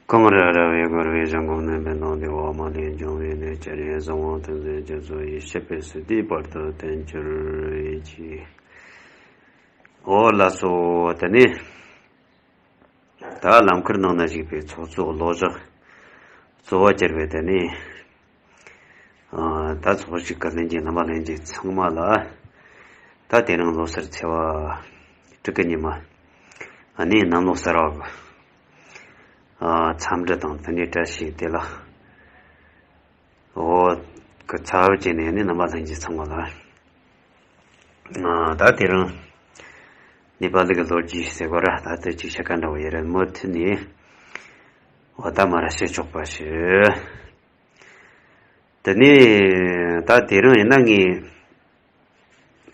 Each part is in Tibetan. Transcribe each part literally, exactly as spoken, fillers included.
གངས་རི་ར་བས་བསྐོར་བའི་ཞིང་ཁམས་ནས། བོད་ལུང་སྟེང་འོ་མ་ལས་བྱུང་བའི་གནས་ཀྱི་རི། གཟིགས་དབང་ཐུགས་བརྩེ་ཆོས་ཚོགས་ཡིད་བྱེད་པའི་སྲིད་པའི་བར་དུ་བསྟན་གྱུར་ཅིག་འོ་ལགས་སོ། དེ་ནས་ད་ལམ་ཁར་ནང་ན་ཞུགས་པའི་ཚོགས་གཙོ་ལོ་བཞག་གཙོ་བོ་གྱུར་པའི་དེ་ནས་ཨ་ད་ཚོགས་ཞུགས་ཀྱི་ལྷན་རྒྱས་རྣམ་པ་ལྷན་རྒྱས་ཚང་མ་ལ། ད་དེ་རིང་ལོ་གསར་ཚེས་པ་དྲུག་གི་ཉི་མ། ཨ་ནི་གནམ་ལོ་གསར་པ་གི་ཨ་འཚམས་འདྲི་དང་དེ་ནས་བཀྲ་ཤིས་བདེ་ལེགས། འོ་གི་ཚབ་བྱས་ནས་ནི་རྣམ་པ་ལྷན་རྒྱས་ཚང་མ་ལ། ཨ་ད་དེ་རིང་ནེ་པ་ལི་གི་ལོ་རྒྱུས་ཟེར་བ་ར། ད་ལྟ་ཅིག་ཤ་ཁ་འདྲ་བོ་ཡོད་རེད། མུ་མཐུད་ནས་འོ་ད་མ་ར་བཤད་ཆོག་པ་ཞུ། དེ་ནས་ད་དེ་རིང་ཡིན་ན་ངས་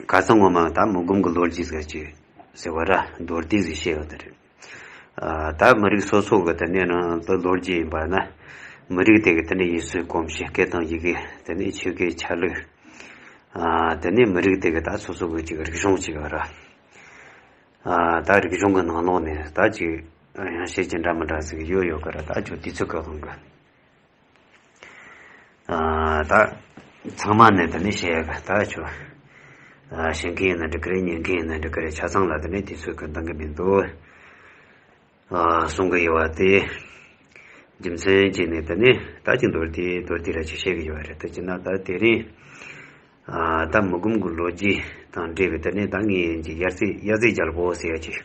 ཁ་སང་ངོ་མ་ད་མུ་གུམ་གི་ལོ་རྒྱུས་ཟེར་གྱི་ཟེར་བ་ར། མདོར་བསྡུས་ཟིག་བཤད་ཡོད་དེ་རེད། ཨ་ད་མི་རིགས་སོ་སོ་གི་དེ་ནས་ནང་དུ་ལོ་རྒྱུས་ཡིན་པ་ན། མི་རིགས་དེ་གི་དེ་ནས་ཡུལ་སྲོལ་གོམས་གཤིས། སྐད་དང་ཡི་གེ། དེ་ནས་ཆོས་སྐད་ཆ་ལུགས། ཨ་དེ་ནས་མི་རིགས་དེ་གི་ད་སོ་སོ་གི་ཅིག་རིག་གཞུང་ཅིག་ཡོད་ར། ཨ་ད་རིག་གཞུང་གི་ནང་ལོགས་ནས་ད་ཅིག་ཡང་བཤད་ཀྱི་འདྲ་མི་འདྲ་ཟིག་ཡོད་ཡོད་གི་ར། ད་ཁྱོད་དུས་ཚོད་གང་ལོང་གི། ཨ་ད་ཚང་མ་ནས་དེ་ནས་བཤད་ཡ་གི། ད་ཁྱོད་ཨ་བཤད་མཁན་ཡིན་ན་འགྲིག་གི་རེད། ཉན་མཁན་ཡིན་ན་འགྲིག་གི་རེད། ཆ་ཚང་ལ་དེ་ནས་དུས་ཚོད་གི་འདང་གི་མི་འདུག་ཨ་གསུང་གི་ཡོད་པ་དེ་རྒྱུ་མཚན་བྱས་ནས་དེ་ནས་ད་ཅིག་མདོར་བསྡུས་མདོར་བསྡུས་ར་ཅིག་བཤད་གི་ཡོད་པ་རེད། དེ་བྱས་ན་ད་དེ་རིང་ཨ་ད་མུ་གུམ་གི་ལོ་རྒྱུས་དང་འབྲེལ་བའི་དེ་ནས་ད་ངས་ཀྱི་ཡ་རྩེ་ཡ་རྩེ་རྒྱལ་པོ་ཟེར་ཡ་ཅིག་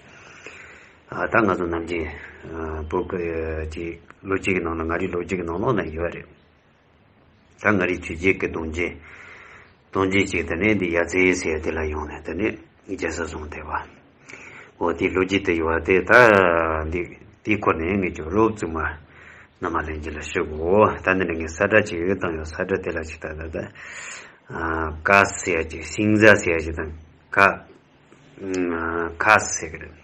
ཨ་ད་ང་ཚོ་ནམ་རྒྱུན་ཨ་བོད་ཀྱི་ལོ་རྒྱུས་ཀྱི་ནང་ལ། མངའ་རིས་ལོ་རྒྱུས་ཀྱི་ནང་ལོགས་ན་ཡོད་རེད། ད་མངའ་རིས་ཆོས་རྒྱལ་གྱི་གདུང་རྒྱུད། གདུང་རྒྱུད་ཅིག་དེ་ནས་འདི་ཡ་རྩེ་ཟེར་དེ་ལ་ཡོང་ནས་དེ་ནས་རྒྱལ་ས་བཟུང་བསྡད་པ། འོ་དེའི་ལོ་རྒྱུས་དེ་ཡོད་པ་དེ། ད་འདི་དེའི་སྐོར་ནས་ངས་ཀྱི་རོབ་ཙམ་མ་རྣམ་པ་ལྷན་རྒྱས་ལ་ཞུ་དགོས། ད་འདི་ནས་ངས་ས་བཀྲ་ཅིག་བཏང་ཡོད། ས་བཀྲ་དེ་ལ་ཅིག་ད་ད་ད་ཨ་ཀ་ཟེར་ཡ་ཅིག་ཤིང་ཟ་ཟེར་ཡ་ཅིག་དང་། ཀ་ཨ་ཁ་ཟེར་གི་རེད།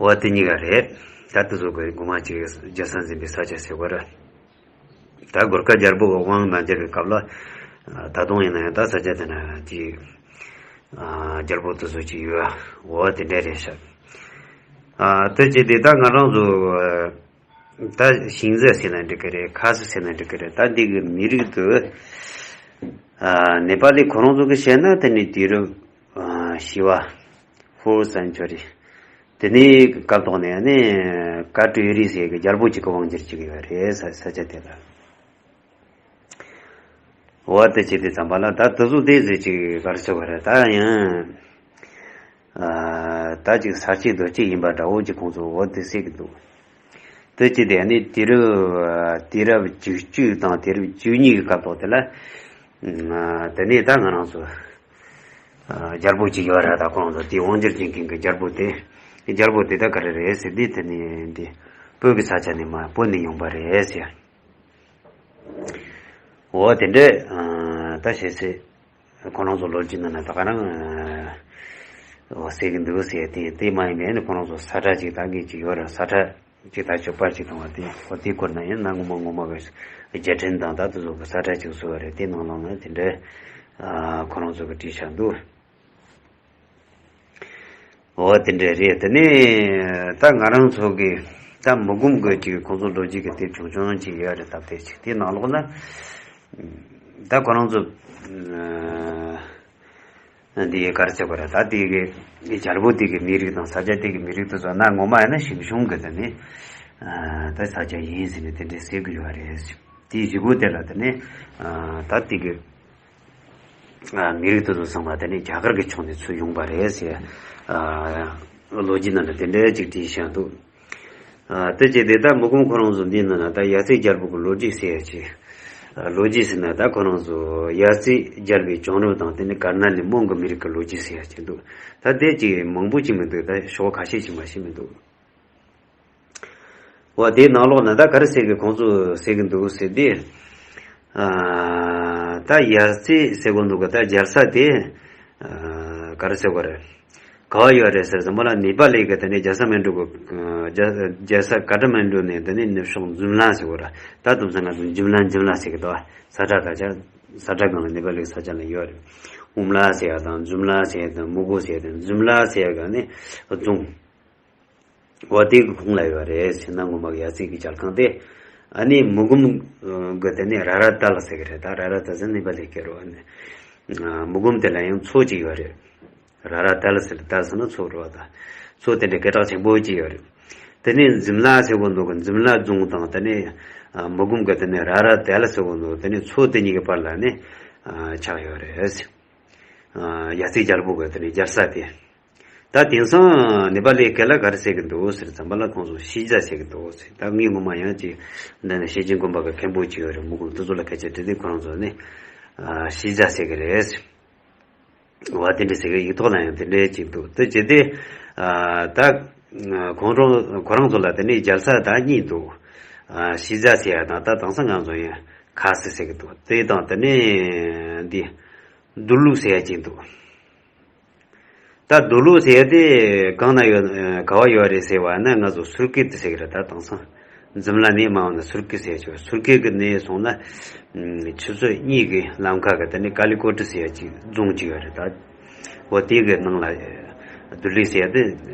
འོ་དེ་གཉིས་ཀ་རེད། ད་དེ་ཚོ་གི་གོང་མ་ཅིག་རྒྱལ་ས་འཛིན་པའི་ས་ཆ་ཟེར་བ་ར། ད་གོར་ཁ་རྒྱལ་པོ་གི་དབང་མ་བྱས་པའི་སྐབས་ལ། ད་དུང་ཡིན་ན་ཡང་ད་ས་ཆ་དེ་ན་ཅིག་རྒྱལ་པོ་དེ་ཚོ་ཅིག་ཡོད། འོ་དེ་འདྲ་རེད་ཤག་ཨ་དེ་བྱས་ཏེ་ད་ང་རང་ཚོ་ད་ཤིང་ཟ་ཟེར་ན་འགྲིག་གི་རེད། ཁ་ཟ་ཟེར་ན་འགྲིག་གི་རེད། ད་འདི་གི་མི་རིགས་དེ་ཨ་ནེ་པ་ལི་ཁོ་རང་ཚོ་གི་བཤད་ན་དེ་ནི་དུས་རབས་ཨ་བཞི་པ། Fourth century། དེ་ནས་སྐབས་ཐོག་ནས་ནི་ཀ་ཏྲུ་ཨེ་རི་ཟེར་གི་རྒྱལ་པོ་གཅིག་གི་དབང་སྒྱུར་བྱེད་ཀྱི་ཡོད་རེད། ས་ས་ཆ་དེ་ལ། འོ་དེ་བྱས་དུས་ཙམ་པ་ལ་ད་དེ་ཚོ་དེ་ཟེར་ཅིག་ག་རེ་ཟེར་བ་རེད། ད་ཡང་ཨ་ད་ཅིག་ས་སྐྱེས་རྡོ་སྐྱེས་ཡིན་པ་འདྲ་བོ་ཅིག་ཁོང་ཚོ་འོ་དེ་ཟེར་གི་འདུག་དེ་བྱས་དེ་ནི་དུས་རབས་དུས་རབས་བཅུ་གཅིག་དང་དུས་རབས་བཅུ་གཉིས་ཀྱི་སྐབས་ཐོག་དེ་ལ། ཨ་དེ་ནས་ད་ང་རང་ཚོ་ཨ་རྒྱལ་པོ་གཅིག་ཡོད་རེད། ད་ཁོང་ཚོ་དེའི་དབང་སྒྱུར་བྱེད་མཁན་གྱི་རྒྱལ་པོ་དེ། རྒྱལ་པོ་དེ་ད་ག་རེ་རེད་ཟེར་དུས། དེ་ནི་འདི་བོད་ཀྱི་ས་ཆ་ནས་མར་བོད་ནས་ཡོང་པ་རེད་ཟེར། འོ་དེ་འདྲས་ཨ་ད་བཤད་ཚེ་ཁོང་རང་ཚོ་ལོ་རྒྱུས་ནང་ན་ད་ག་རང་ཨ་འོ་ཟེར་གི་འདུག་ཟེར། དེ་དེ་མ་ཡིན་པའི་ནི་ཁོང་རང་ཚོ་ས་ཁྲ་ཅིག་ད་གི་ཅིག་ཡོད་རེད། ས་ཁྲ་ཅིག་ད་ཆོས་པ་ཅིག་དང་བ་དེ། འོ་དེའི་སྐོར་ན་ཡིན་ན་ངོ་མ་ངོ་མ་བས་རྒྱལ་ཕྲན་དང་ད་དེ་ཚོ་གི་ས་ཁྲ་ཅིག་བཟོས་པ་རེད། དེ་ནང་ལོགས་ན་དེ་འདྲས་ཨ་ཁོང་རང་ཚོ་གི་བྲིས་བཞག་འདུག་འོ་དེ་འདྲ་རེད། དེ་ནས་ད་ང་རང་ཚོ་གི་ད་མུ་གུམ་གི་ཅིག་ཁོང་ཚོ་ལོ་རྒྱུས་ཀྱི་དེབ་ཆུང་ཆུང་ཅིག་ཡོད་རེད། སྟབས་བདེ་ཅིག་དེའི་ནང་ལོགས་ན་ད་ཁོ་རང་ཚོ་ཨ་འདི་ག་རེ་ཟེར་དགོས་རེད། ད་དེ་གི་རྒྱལ་པོ་དེ་གི་མི་རིགས་དང་ས་ཆ་དེ་གི་མི་རིགས་དེ་ཚོ་ན་ངོ་མ་ཡིན་ན་ཞིབ་ཆུང་གི་དེ་ནི་ཨ་ད་ས་ཆ་ཡིན་ཟེར་ནས་དེ་འདྲ་ཟེར་གི་ཡོད་རེད། དེའི་གཞུག་གུ་དེ་ལ་དེ་ནི་ཨ་ད་དེ་གི་ཨ་མི་རིགས་དེ་ཚོ་ཚང་མ་དེ་ནི་རྒྱ་གར་གྱི་ཕྱོགས་ནས་ཚུར་ཡོང་པ་རེད་ཟེར། ཨ་ལོ་རྒྱུས་ནང་ལ་དེ་འདྲ་ཅིག་བྲིས་བཞག་འདུག་ཨ་དེ་བྱས་ཏེ་ད་མུ་གུམ་ཁོ་རང་ཚོ་འདིའི་ནང་ན་ད་ཡ་རྩེ་རྒྱལ་པོ་གི་ལོ་རྒྱུས་ཟེར་ཡ་ཅིག་ཨ་ལོ་རྒྱུས་ཟེར་ན་ད་ཁོ་རང་ཚོ་ཡ་རྩེ་རྒྱལ་པོའི་བྱུང་རབས་དང་། དེ་ནི་ཀར་ནཱ་ལི་མོན་གྱི་མི་རིགས་ཀྱི་ལོ་རྒྱུས་ཟེར་ཡ་ཅིག་འདུག་ད་དེ་ཅིག་མང་པོ་ཅིག་མི་འདུག་ད་ཤོག་ཁ་ཤས་ཅིག་མ་ཞིག་མི་འདུག་འོ་དེའི་ནང་ལོགས་ན་ད་ག་རེ་ཟེར་གི་ཁོང་ཚོས་ཟེར་གི་འདུག་ཟེར་དུས། ཨ་ད་ཡ་རྩེ་ཟེར་གོ་འདུག་ག་ད་རྒྱལ་ས་དེ་ཨ་ག་རེ་ཟེར་གོ་རེད། ག་བ་ཡོད་རེད་ཟེར་ཙམ་པ་ལ། ནེ་པ་ལི་གི་དེ་ནས་རྒྱལ་ས་མན་ཌུ་གི་རྒྱལ་རྒྱལ་ས་ཀ་ཏ་མན་ཌུ་ནས་དེ་ནས་ནུབ་ཕྱོགས་འཛུམ་ལ་ཟེར་གོ་ར། ད་དུང་ཟེར་ང་ཚོ་འཇིམ་ལ་འཇིམ་ལ་ཟེར་གི་འདུག་ས་ཁྲ་ད་ཆ་ས་ཁྲ་སྒང་ལ་ནེ་པ་ལི་གི་ས་ཆ་ལ་ཡོད་རེད། ཨུམ་ལ་ཟེར་ཡ་དང་འཛུམ་ལ་ཟེར་ཡ་དང་མུ་གུ་ཟེར་ཡ་དང་འཛུམ་ལ་ཟེར་ཡ་ག་ནི་རྫོང་། འོ་དེ་གི་ཁོངས་ལ་ཡོད་རེད་ཟེར། གནའ་སྔོན་མ་གི་ཡ་རྩེ་གི་མཇལ་ཁང་དེ། ཨ་ནི་མུ་གུམ་གི་དེ་ནས་ར་ར་དལ་ཟེར་གི་རེད། ད་ར་ར་དལ་ཟེར་ནི་པ་ལི་སྐད་རེད། ཨ་ནི་མུ་གུམ་དེ་ལ་ཡང་མཚོ་གཅིག་ཡོད་རེད། ར་ར་དལ་ཟེར། དལ་ཟེར་ན་མཚོ་རེད་པ། ད་མཚོ་དེ་འདྲ་སྐད་གྲགས་ཆེན་པོ་གཅིག་ཡོད་རེད། དེ་ནས་འཛིམ་ལ་ཟེར་གོ་འདུག་གི། འཛིམ་ལ་རྫོང་དང་དེ་ནས་མུ་གུམ་གི་དེ་ནས་ར་ར་དལ་ཟེར་གོ་འདུག། དེ་ནས་མཚོ་དེ་གཉིས་ཀྱི་བར་ལ་ནི་ཆགས་ཡོད་རེད། ཡ་རྩེ་རྒྱལ་པོ་གི་དེ་ནས་མཇལ་ས་དེ། ད་དེང་སང་ནེ་པ་ལིའི་སྐད་ལ་ག་རེ་ཟེར་གི་འདུག་ཟེར་ཙམ་པ་ལ་ཁོང་ཚོ་ཤེས་བྱ་ཟེར་གི་འདུག་ཟེར། ད་ངས་ངོ་མ་ཡང་ཅིག་འདི་ནས་ཤེས་བྱའི་དགོན་པ་གི་མཁན་པོ་ཅིག་ཡོད་རེད། མུ་གུམ་དེ་ཚོ་ལ་སྐད་ཆ་དྲིས་དུས་ཁོ་རང་ཚོ་ནི་ཤེས་བྱ་ཟེར་གི་རེད་ཟེར། བ་དེ་འདྲ་ཟེར་གི། ཡིག་ཐོག་ལ་ཡང་དེ་འདྲ་ཅིག་འདུག། དེ་བྱས་ཏེ་ད་ཁོང་ཚོ་ཁོ་རང་ཚོ་ལ་དེ་ནས་མཇལ་ས་ད་གཉིས་འདུག། ཤེས་བྱ་ཟེར་ཡ་དང་། ད་དེང་སང་ང་ཚོ་ཡང་ཁ་སི་ཟེར་གི་འདུག། དེ་དང་དེ་ནས་འདི་དུ་ལུ་ཟེར་ཡ་ཅིག་འདུག། ད་དུ་ལུ་ཟེར་ཡ་དེ་གང་ན་ཡོད། ག་བ་ཡོད་རེད་ཟེར་བ་ན། ང་ཚོ་སུར་ཀེ་དེ་ཟེར་གི་རེད། ད་དེང་སང་འཛིམ་ལ་ནས་མར་འོང་ན་སུར་ཀེ་ཟེར་ཡ་ཅིག། སུར་ཀེ་གི་ནས་སོང་ན་ཆུ་ཚོད་གཉིས་ཀྱི་ལམ་ཁ་གི་དེ་ནས་ཀ་ལི་ཀོ་ཏི་ཟེར་ཡ་ཅིག་རྫོང་ཅིག་ཡོད་རེད། ད་འོ་དེ་གི་ནང་ལ་དུ་ལུ་ཟེར་ཡ་དེ།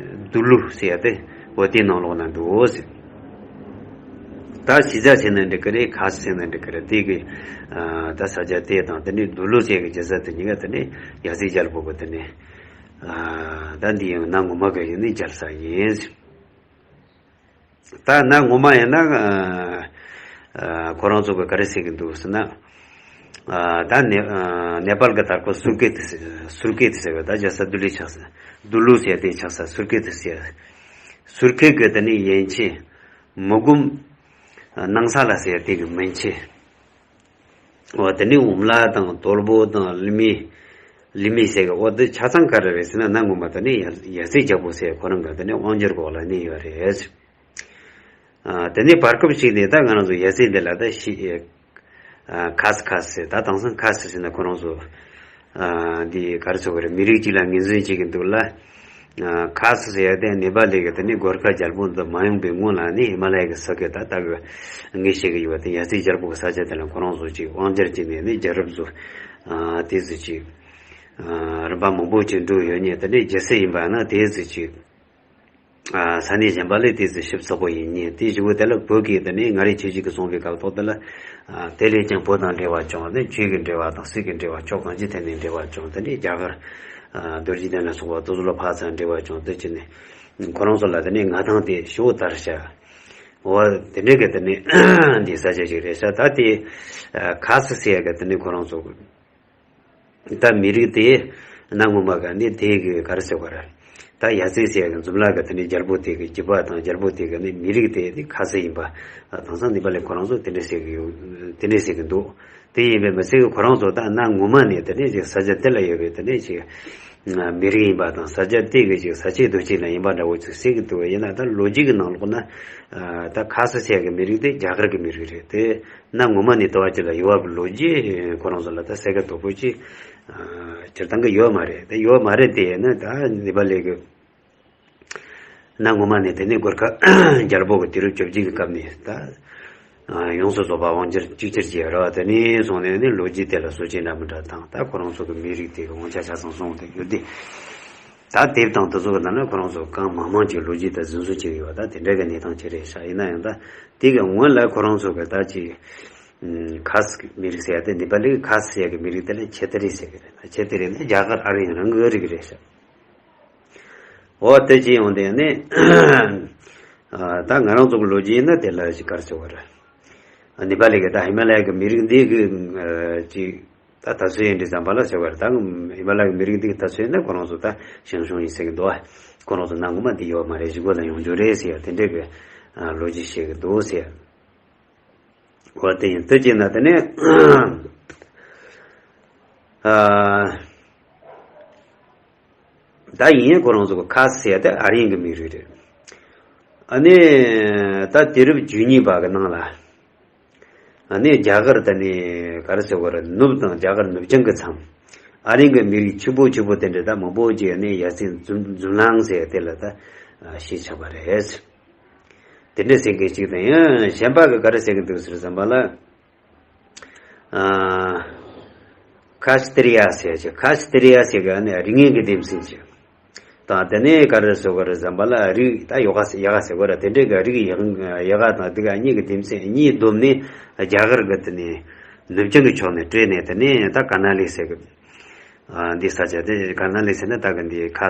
དུ་ལུ་ཟེར་ཡ་དེ་འོ་དེ་ནང་ལོགས་ན་འདུག་ཟེར། ད་ཤེས་བྱ་ཟེར་ན་འགྲིག་གི་རེད། ཁ་སི་ཟེར་ན་འགྲིག་གི་རེད། དེ་གི་ད་ས་ཆ་དེ་དང་དེ་ནས་དུ་ལུ་ཟེར་གི་མཇལ་ས་དེ་གཉིས་ཀ་དེ་ནས་ཡ་རྩེ་རྒྱལ་པོ་གི་དེ་ནས། ད་འདི་ཡང་གནའ་སྔོན་མ་གི་ཡིན་ནི་མཇལ་ས་ཡིན། ད་གནའ་སྔོན་མ་ཡིན་ན་ཁོ་རང་ཚོ་གི་ག་རེ་ཟེར་གི་འདུག་ཟེར་ན། ད་ནེ་ནེ་པཱལ་གི་དར་གོ་སུར་ཀེ་དེ་ཟེར། སུར་ཀེ་དེ་ཟེར་གི། ད་མཇལ་ས་དུ་ལུ་ཆགས་ས། དུ་ལུ་ཟེར་དེ་ཆགས་ས་སུར་ཀེ་དེ་ཟེར། སུར་ཀེ་གི་དེ་ནས་ཡན་ཆད། མུ་གུམ་སྣང་ས་ལ་ཟེར་དེ་གི་མན་ཆད། འོ་དེ་ནས་འུམ་ལ་དང་དོལ་པོ་དང་ལི་མི། ལི་མི་ཟེར་གི། འོ་དེ་ཆ་ཚང་ག་རེ་རེད་ཟེར་ན། གནའ་སྔོན་མ་དེ་ནས་ཡ་ཡ་རྩེ་རྒྱལ་པོ་ཟེར་ཁོ་རང་གི་དེ་ནས་དབང་སྒྱུར་འོག་ལ་གནས་ཡོད་རེད། དེ་ནས་བར་སྐབས་ཤིག་ནས་ད་ང་རང་ཚོ་ཡ་རྩེ་འདི་ལ་ད་ཤི་ཁ་སི་ཁ་སི་ཟེར། ད་དེང་སང་ཁ་སི་ཟེར་ན་ཁོ་རང་ཚོ། འདི་ག་རེ་ཟེར་དགོས་རེད། མི་རིགས་གཅིག་ལ་ངོས་འཛིན་བྱེད་ཀྱི་འདུག་ལ། ཁ་སི་ཟེར་ཡ་དེ་ནེ་པ་ལི་གི་དེ་ནི་གོར་ཁ་རྒྱལ་པོ་འདི་མ་ཡོང་པའི་སྔོན་ལ་ནི་ཧི་མ་ལ་ཡ་གི་ས་གི་ད་ལྟ་གི་ངས་བཤད་གི་ཡོད་པ་དེ་ཡ་རྩེ་རྒྱལ་པོ་གི་ས་ཆ་དེ་ལ་ཁོ་རང་ཚོ་ཅིག་དབང་སྒྱུར་བྱས་ནས་ནི་རྒྱལ་རབས་ཚོ་དེ་ཚོ་ཅིག་རིམ་པ་མང་པོ་ཅིག་འགྲོ་ཡོད་ནས། དེ་ནས་རྒྱལ་སྲིད་ཡིན་པ་ན་དེ་ཚོ་ཅིག། ས་གནས་གཞན་པ་ལས་དེ་ཚོ་ཞིབ་ཚགས་པོ་ཡིན་ཉེ། དེ་བཞི་པོ་དེ་ལ་བོད་ཀྱི་དེ་ནས་མངའ་རིས་ཆོས་བརྒྱུད་ཀྱི་བཟུང་བའི་སྐབས་ཐོག་དེ་ལ། དེ་ལས་ཀྱང་བོད་དང་འབྲེལ་བ་བྱུང་། དེ་ཆོས་ཀྱི་འབྲེལ་བ་དང་སྲིད་ཀྱི་འབྲེལ་བ་ཕྱོགས་གང་ཅིའི་ཐད་ནས་འབྲེལ་བ་བྱུང་། དེ་ནས་རྒྱ་གར་རྡོ་རྗེ་གདན་ལ་སོགས་པ་དེ་ཚོ་ལ་ཕར་ཚུར་འབྲེལ་བ་བྱུང་། དེ་བྱས་ནས་ཁོ་རང་ཚོ་ལ་དེ་ནས་མངའ་ཐང་དེ་ཞེ་པོ་དར་ཤག། འོ་དེ་འདྲའི་གི་དེ་ནས་འདི་ས་ཆ་ཞིག་རེད་ཤག། ད་དེ་ཁ་སི་ཟེར་ཡ་གི་དེ་ནས་ཁོ་རང་ཚོ་གི། ད་མི་རིགས་དེ་གནའ་སྔོན་མ་ག་ནས་དེ་གི་ག་རེ་ཟེར་བ་རེད། ད་ཡ་རྩེ་ཟེར་ཡ་གི་འཛུམ་ལག་གི་དེ་ནས་རྒྱལ་པོ་དེ་གི་རྒྱུད་པ་དང་རྒྱལ་པོ་དེ་གི་ནི་མི་རིགས་དེ་དེ་ཁ་སི་ཡིན་པ། དེང་སང་ནེ་པ་ལི་ཁོ་རང་ཚོ་དེ་འདྲ་ཟེར་གི་ཡོད། དེ་འདྲ་ཟེར་གི་འདུག། དེ་ཡིན་པས་མི་ཚད་གི་ཁོ་རང་ཚོ་ད་གནའ་སྔོན་མ་ནས་དེ་ནས་ཅིག་ས་ཆ་དེ་ལ་ཡོད་པའི་དེ་ནས་ཅིག་མི་རིགས་ཡིན་པ་དང་། ས་ཆ་དེ་གི་ཅིག་ས་ཆའི་རྡོ་སྐྱེས་ལ་ཡིན་པ་འདྲ་བོ་ཅིག་ཟེར་གི་འདུག། ཡིན་ན་ད་ལོ་རྒྱུས་ཀྱི་ནང་ལོགས་ན་ད་ཁ་སི་ཟེར་ཡ་གི་མི་རིགས་དེ་རྒྱ་གར་གི་མི་རིགས་རེད། དེ་གནའ་སྔོན་མ་ནས་དེ་བ་ཅིག་ལ་ཡོད་པ་ལོ་རྒྱུས་ཁོ་རང་ཚོ་ལ་ད་གསལ་ཁ་དོད་པོ་ཅིག་སྤྱིར་བཏང་གི་ཡོད་མ་རེད། དེ་ཡོད་མ་རེད། དེ་ཡིན་ན་ད་ནེ་པ་ལི་གི་གནའ་སྔོན་མ་ནས་དེ་ནས་གོར་ཁ་རྒྱལ་པོ་གི་དུས་རབས་བཅོ་བརྒྱད་ཀྱི་སྐབས་ནས་ད་ཡོངས་སུ་རྫོགས་པ་དབང་སྒྱུར་གཅིག་གྱུར་བྱས་ར་བ། དེ་ནས་བཟུང་ནས་ནི་ལོ་རྒྱུས་དེ་ལ་སྲོལ་རྒྱུན་འདྲ་མི་འདྲ་དང་། ད་ཁོ་རང་ཚོ་གི་མི་རིགས་དེ་གི་དབང་ཆ་ཆ་ཚང་བཟུང་སྟེ་ཡོད་དེ། ད་དེབ་དང་དེ་ཚོ་གི་ནང་ན་ཁོ་རང་ཚོ་གང་མང་མང་ཅིག་ལོ་རྒྱུས་དང་རྫུན་བཟོ་བྱས་ཡོད་པ་ད་དེ་འདྲ་གི་གནས་སྟངས་ཅིག་རེད་ཤག། ཡིན་ན་ཡང་ད་དེ་གི་སྔོན་ལ་ཁོ་རང་ཚོ་གི་ད་ཅིག་ཁ་སི་གི་མི་རིགས་ཟེར་ཡ་དེ། ནེ་པ་ལི་གི་ཁ་སི་ཟེར་ཡ་གི་མི་རིགས་དེ་ལ་ཆེ་ཏི་རི་ཟེར་གི་རེད། ཆེ་ཏི་རི་ནི་རྒྱ་གར་ཨ་རིའི་རང་གི་རིགས་རེད་ཤག། འོ་དེ་ཅི་ཡོང་དེ་ནི། ད་ང་རང་ཚོ་གི་ལོ་རྒྱུས་ཡིན་ན་དེ་ལ་ཅིག་ག་རེ་ཟེར་བ་རེད། ནེ་པ་ལི་གི་ད་ཧི་མ་ལ་ཡ་གི་མི་རིགས་འདི་གི་ཅིག་ད་ད་གཟོད་ཡིན་དུས་ཙམ་པ་ལ་ཟེར་བ་རེད། ད་ཧི་མ་ལ་ཡ་གི་མི་རིགས་འདི་གི་ད་གཟོད་ཡིན་ན་ཁོ་རང་ཚོ་ད་ཞང་ཞུང་ཡིན་ཟེར་གི་འདུག་ཨ། ཁོ་རང་ཚོ་གནའ་སྔོན་མ་འདི་ཡོད་མ་རེད། གཞིས་ཁོག་ལ་ཡོང་རྒྱུ་རེད་ཟེར་ཡ་དེ་འདྲའི་གི་ལོ་རྒྱུས་བཤད་གི་འདུག་ཟེར། འོ་དེ་ཡིན། དེ་བྱས་ན་དེ་ནས་ཨ། ད་ཡིན་ཡང་ཁོ་རང་ཚོ་གི་ཁ་སི་ཟེར་ཡ་དེ་ཨ་རིའི་གི་མི་རིགས་རེད། ཨ་ནི་ད་དུས་རབས་བཅུ་གཉིས་པ་གི་ནང་ལ་ཨ་ནི་རྒྱ་གར་ད་ནི་ག་རེ་ཟེར་བ་རེད། ནུབ་དང་རྒྱ་གར་ནུབ་བྱང་གི་མཚམས་ཨ་རིའི་གི་མི་རིགས་ཕྱུག་པོ་ཕྱུག་པོ་དེ་འདྲ་ད་མང་པོ་ཅིག་ཨ་ནི་ཡ་རྩེ་འཛུམ་འཛུམ་ལང་ཟེར་ཡ་དེ་ལ་ད་ཤི་ཆགས་པ་རེད། དེ་འདྲ་ཟེར་མཁན་གཅིག་དང་། ཡང་གཞན་པ་གི་ག་རེ་ཟེར་གི་འདུག་ཟེར་ཙམ་པ་ལ། ཨ། ཁ་སི་ཏི་རི་ཡ་ཟེར་ཅིག། ཁ་སི་ཏི་རི་ཡ་ཟེར་གི་ཨ་ནི་རིགས་ངན་གི་སྡེ་ཚན་ཅིག། ད་ དང་། དེ་ནས་ག་རེ་ཟེར་དགོས་རེད་ཟེར་བ་ལ། རིགས་ད་ཡོ་ག་ཟེར་ཡ་ག་ཟེར་དགོས་རེད། དེ་འདྲའི་གི་རིགས་ཡ་ག་དང་དེ་ག་གཉིས་ཀྱི་སྡེ་ཚན་གཉིས་བསྡོམས་ནས་རྒྱ་གར་གྱི་དེ་ནས་ནུབ་བྱང་གི་ཕྱོགས་ནས་བྲོས་ནས། དེ་ནས་ད་ཀར་ན་ལི་ཟེར་གི། ཨ། འདི་ས་ཆ་དེ་ཀར་ན་ལི་ཟེར་ན་ད་གི་འདི་ཁ་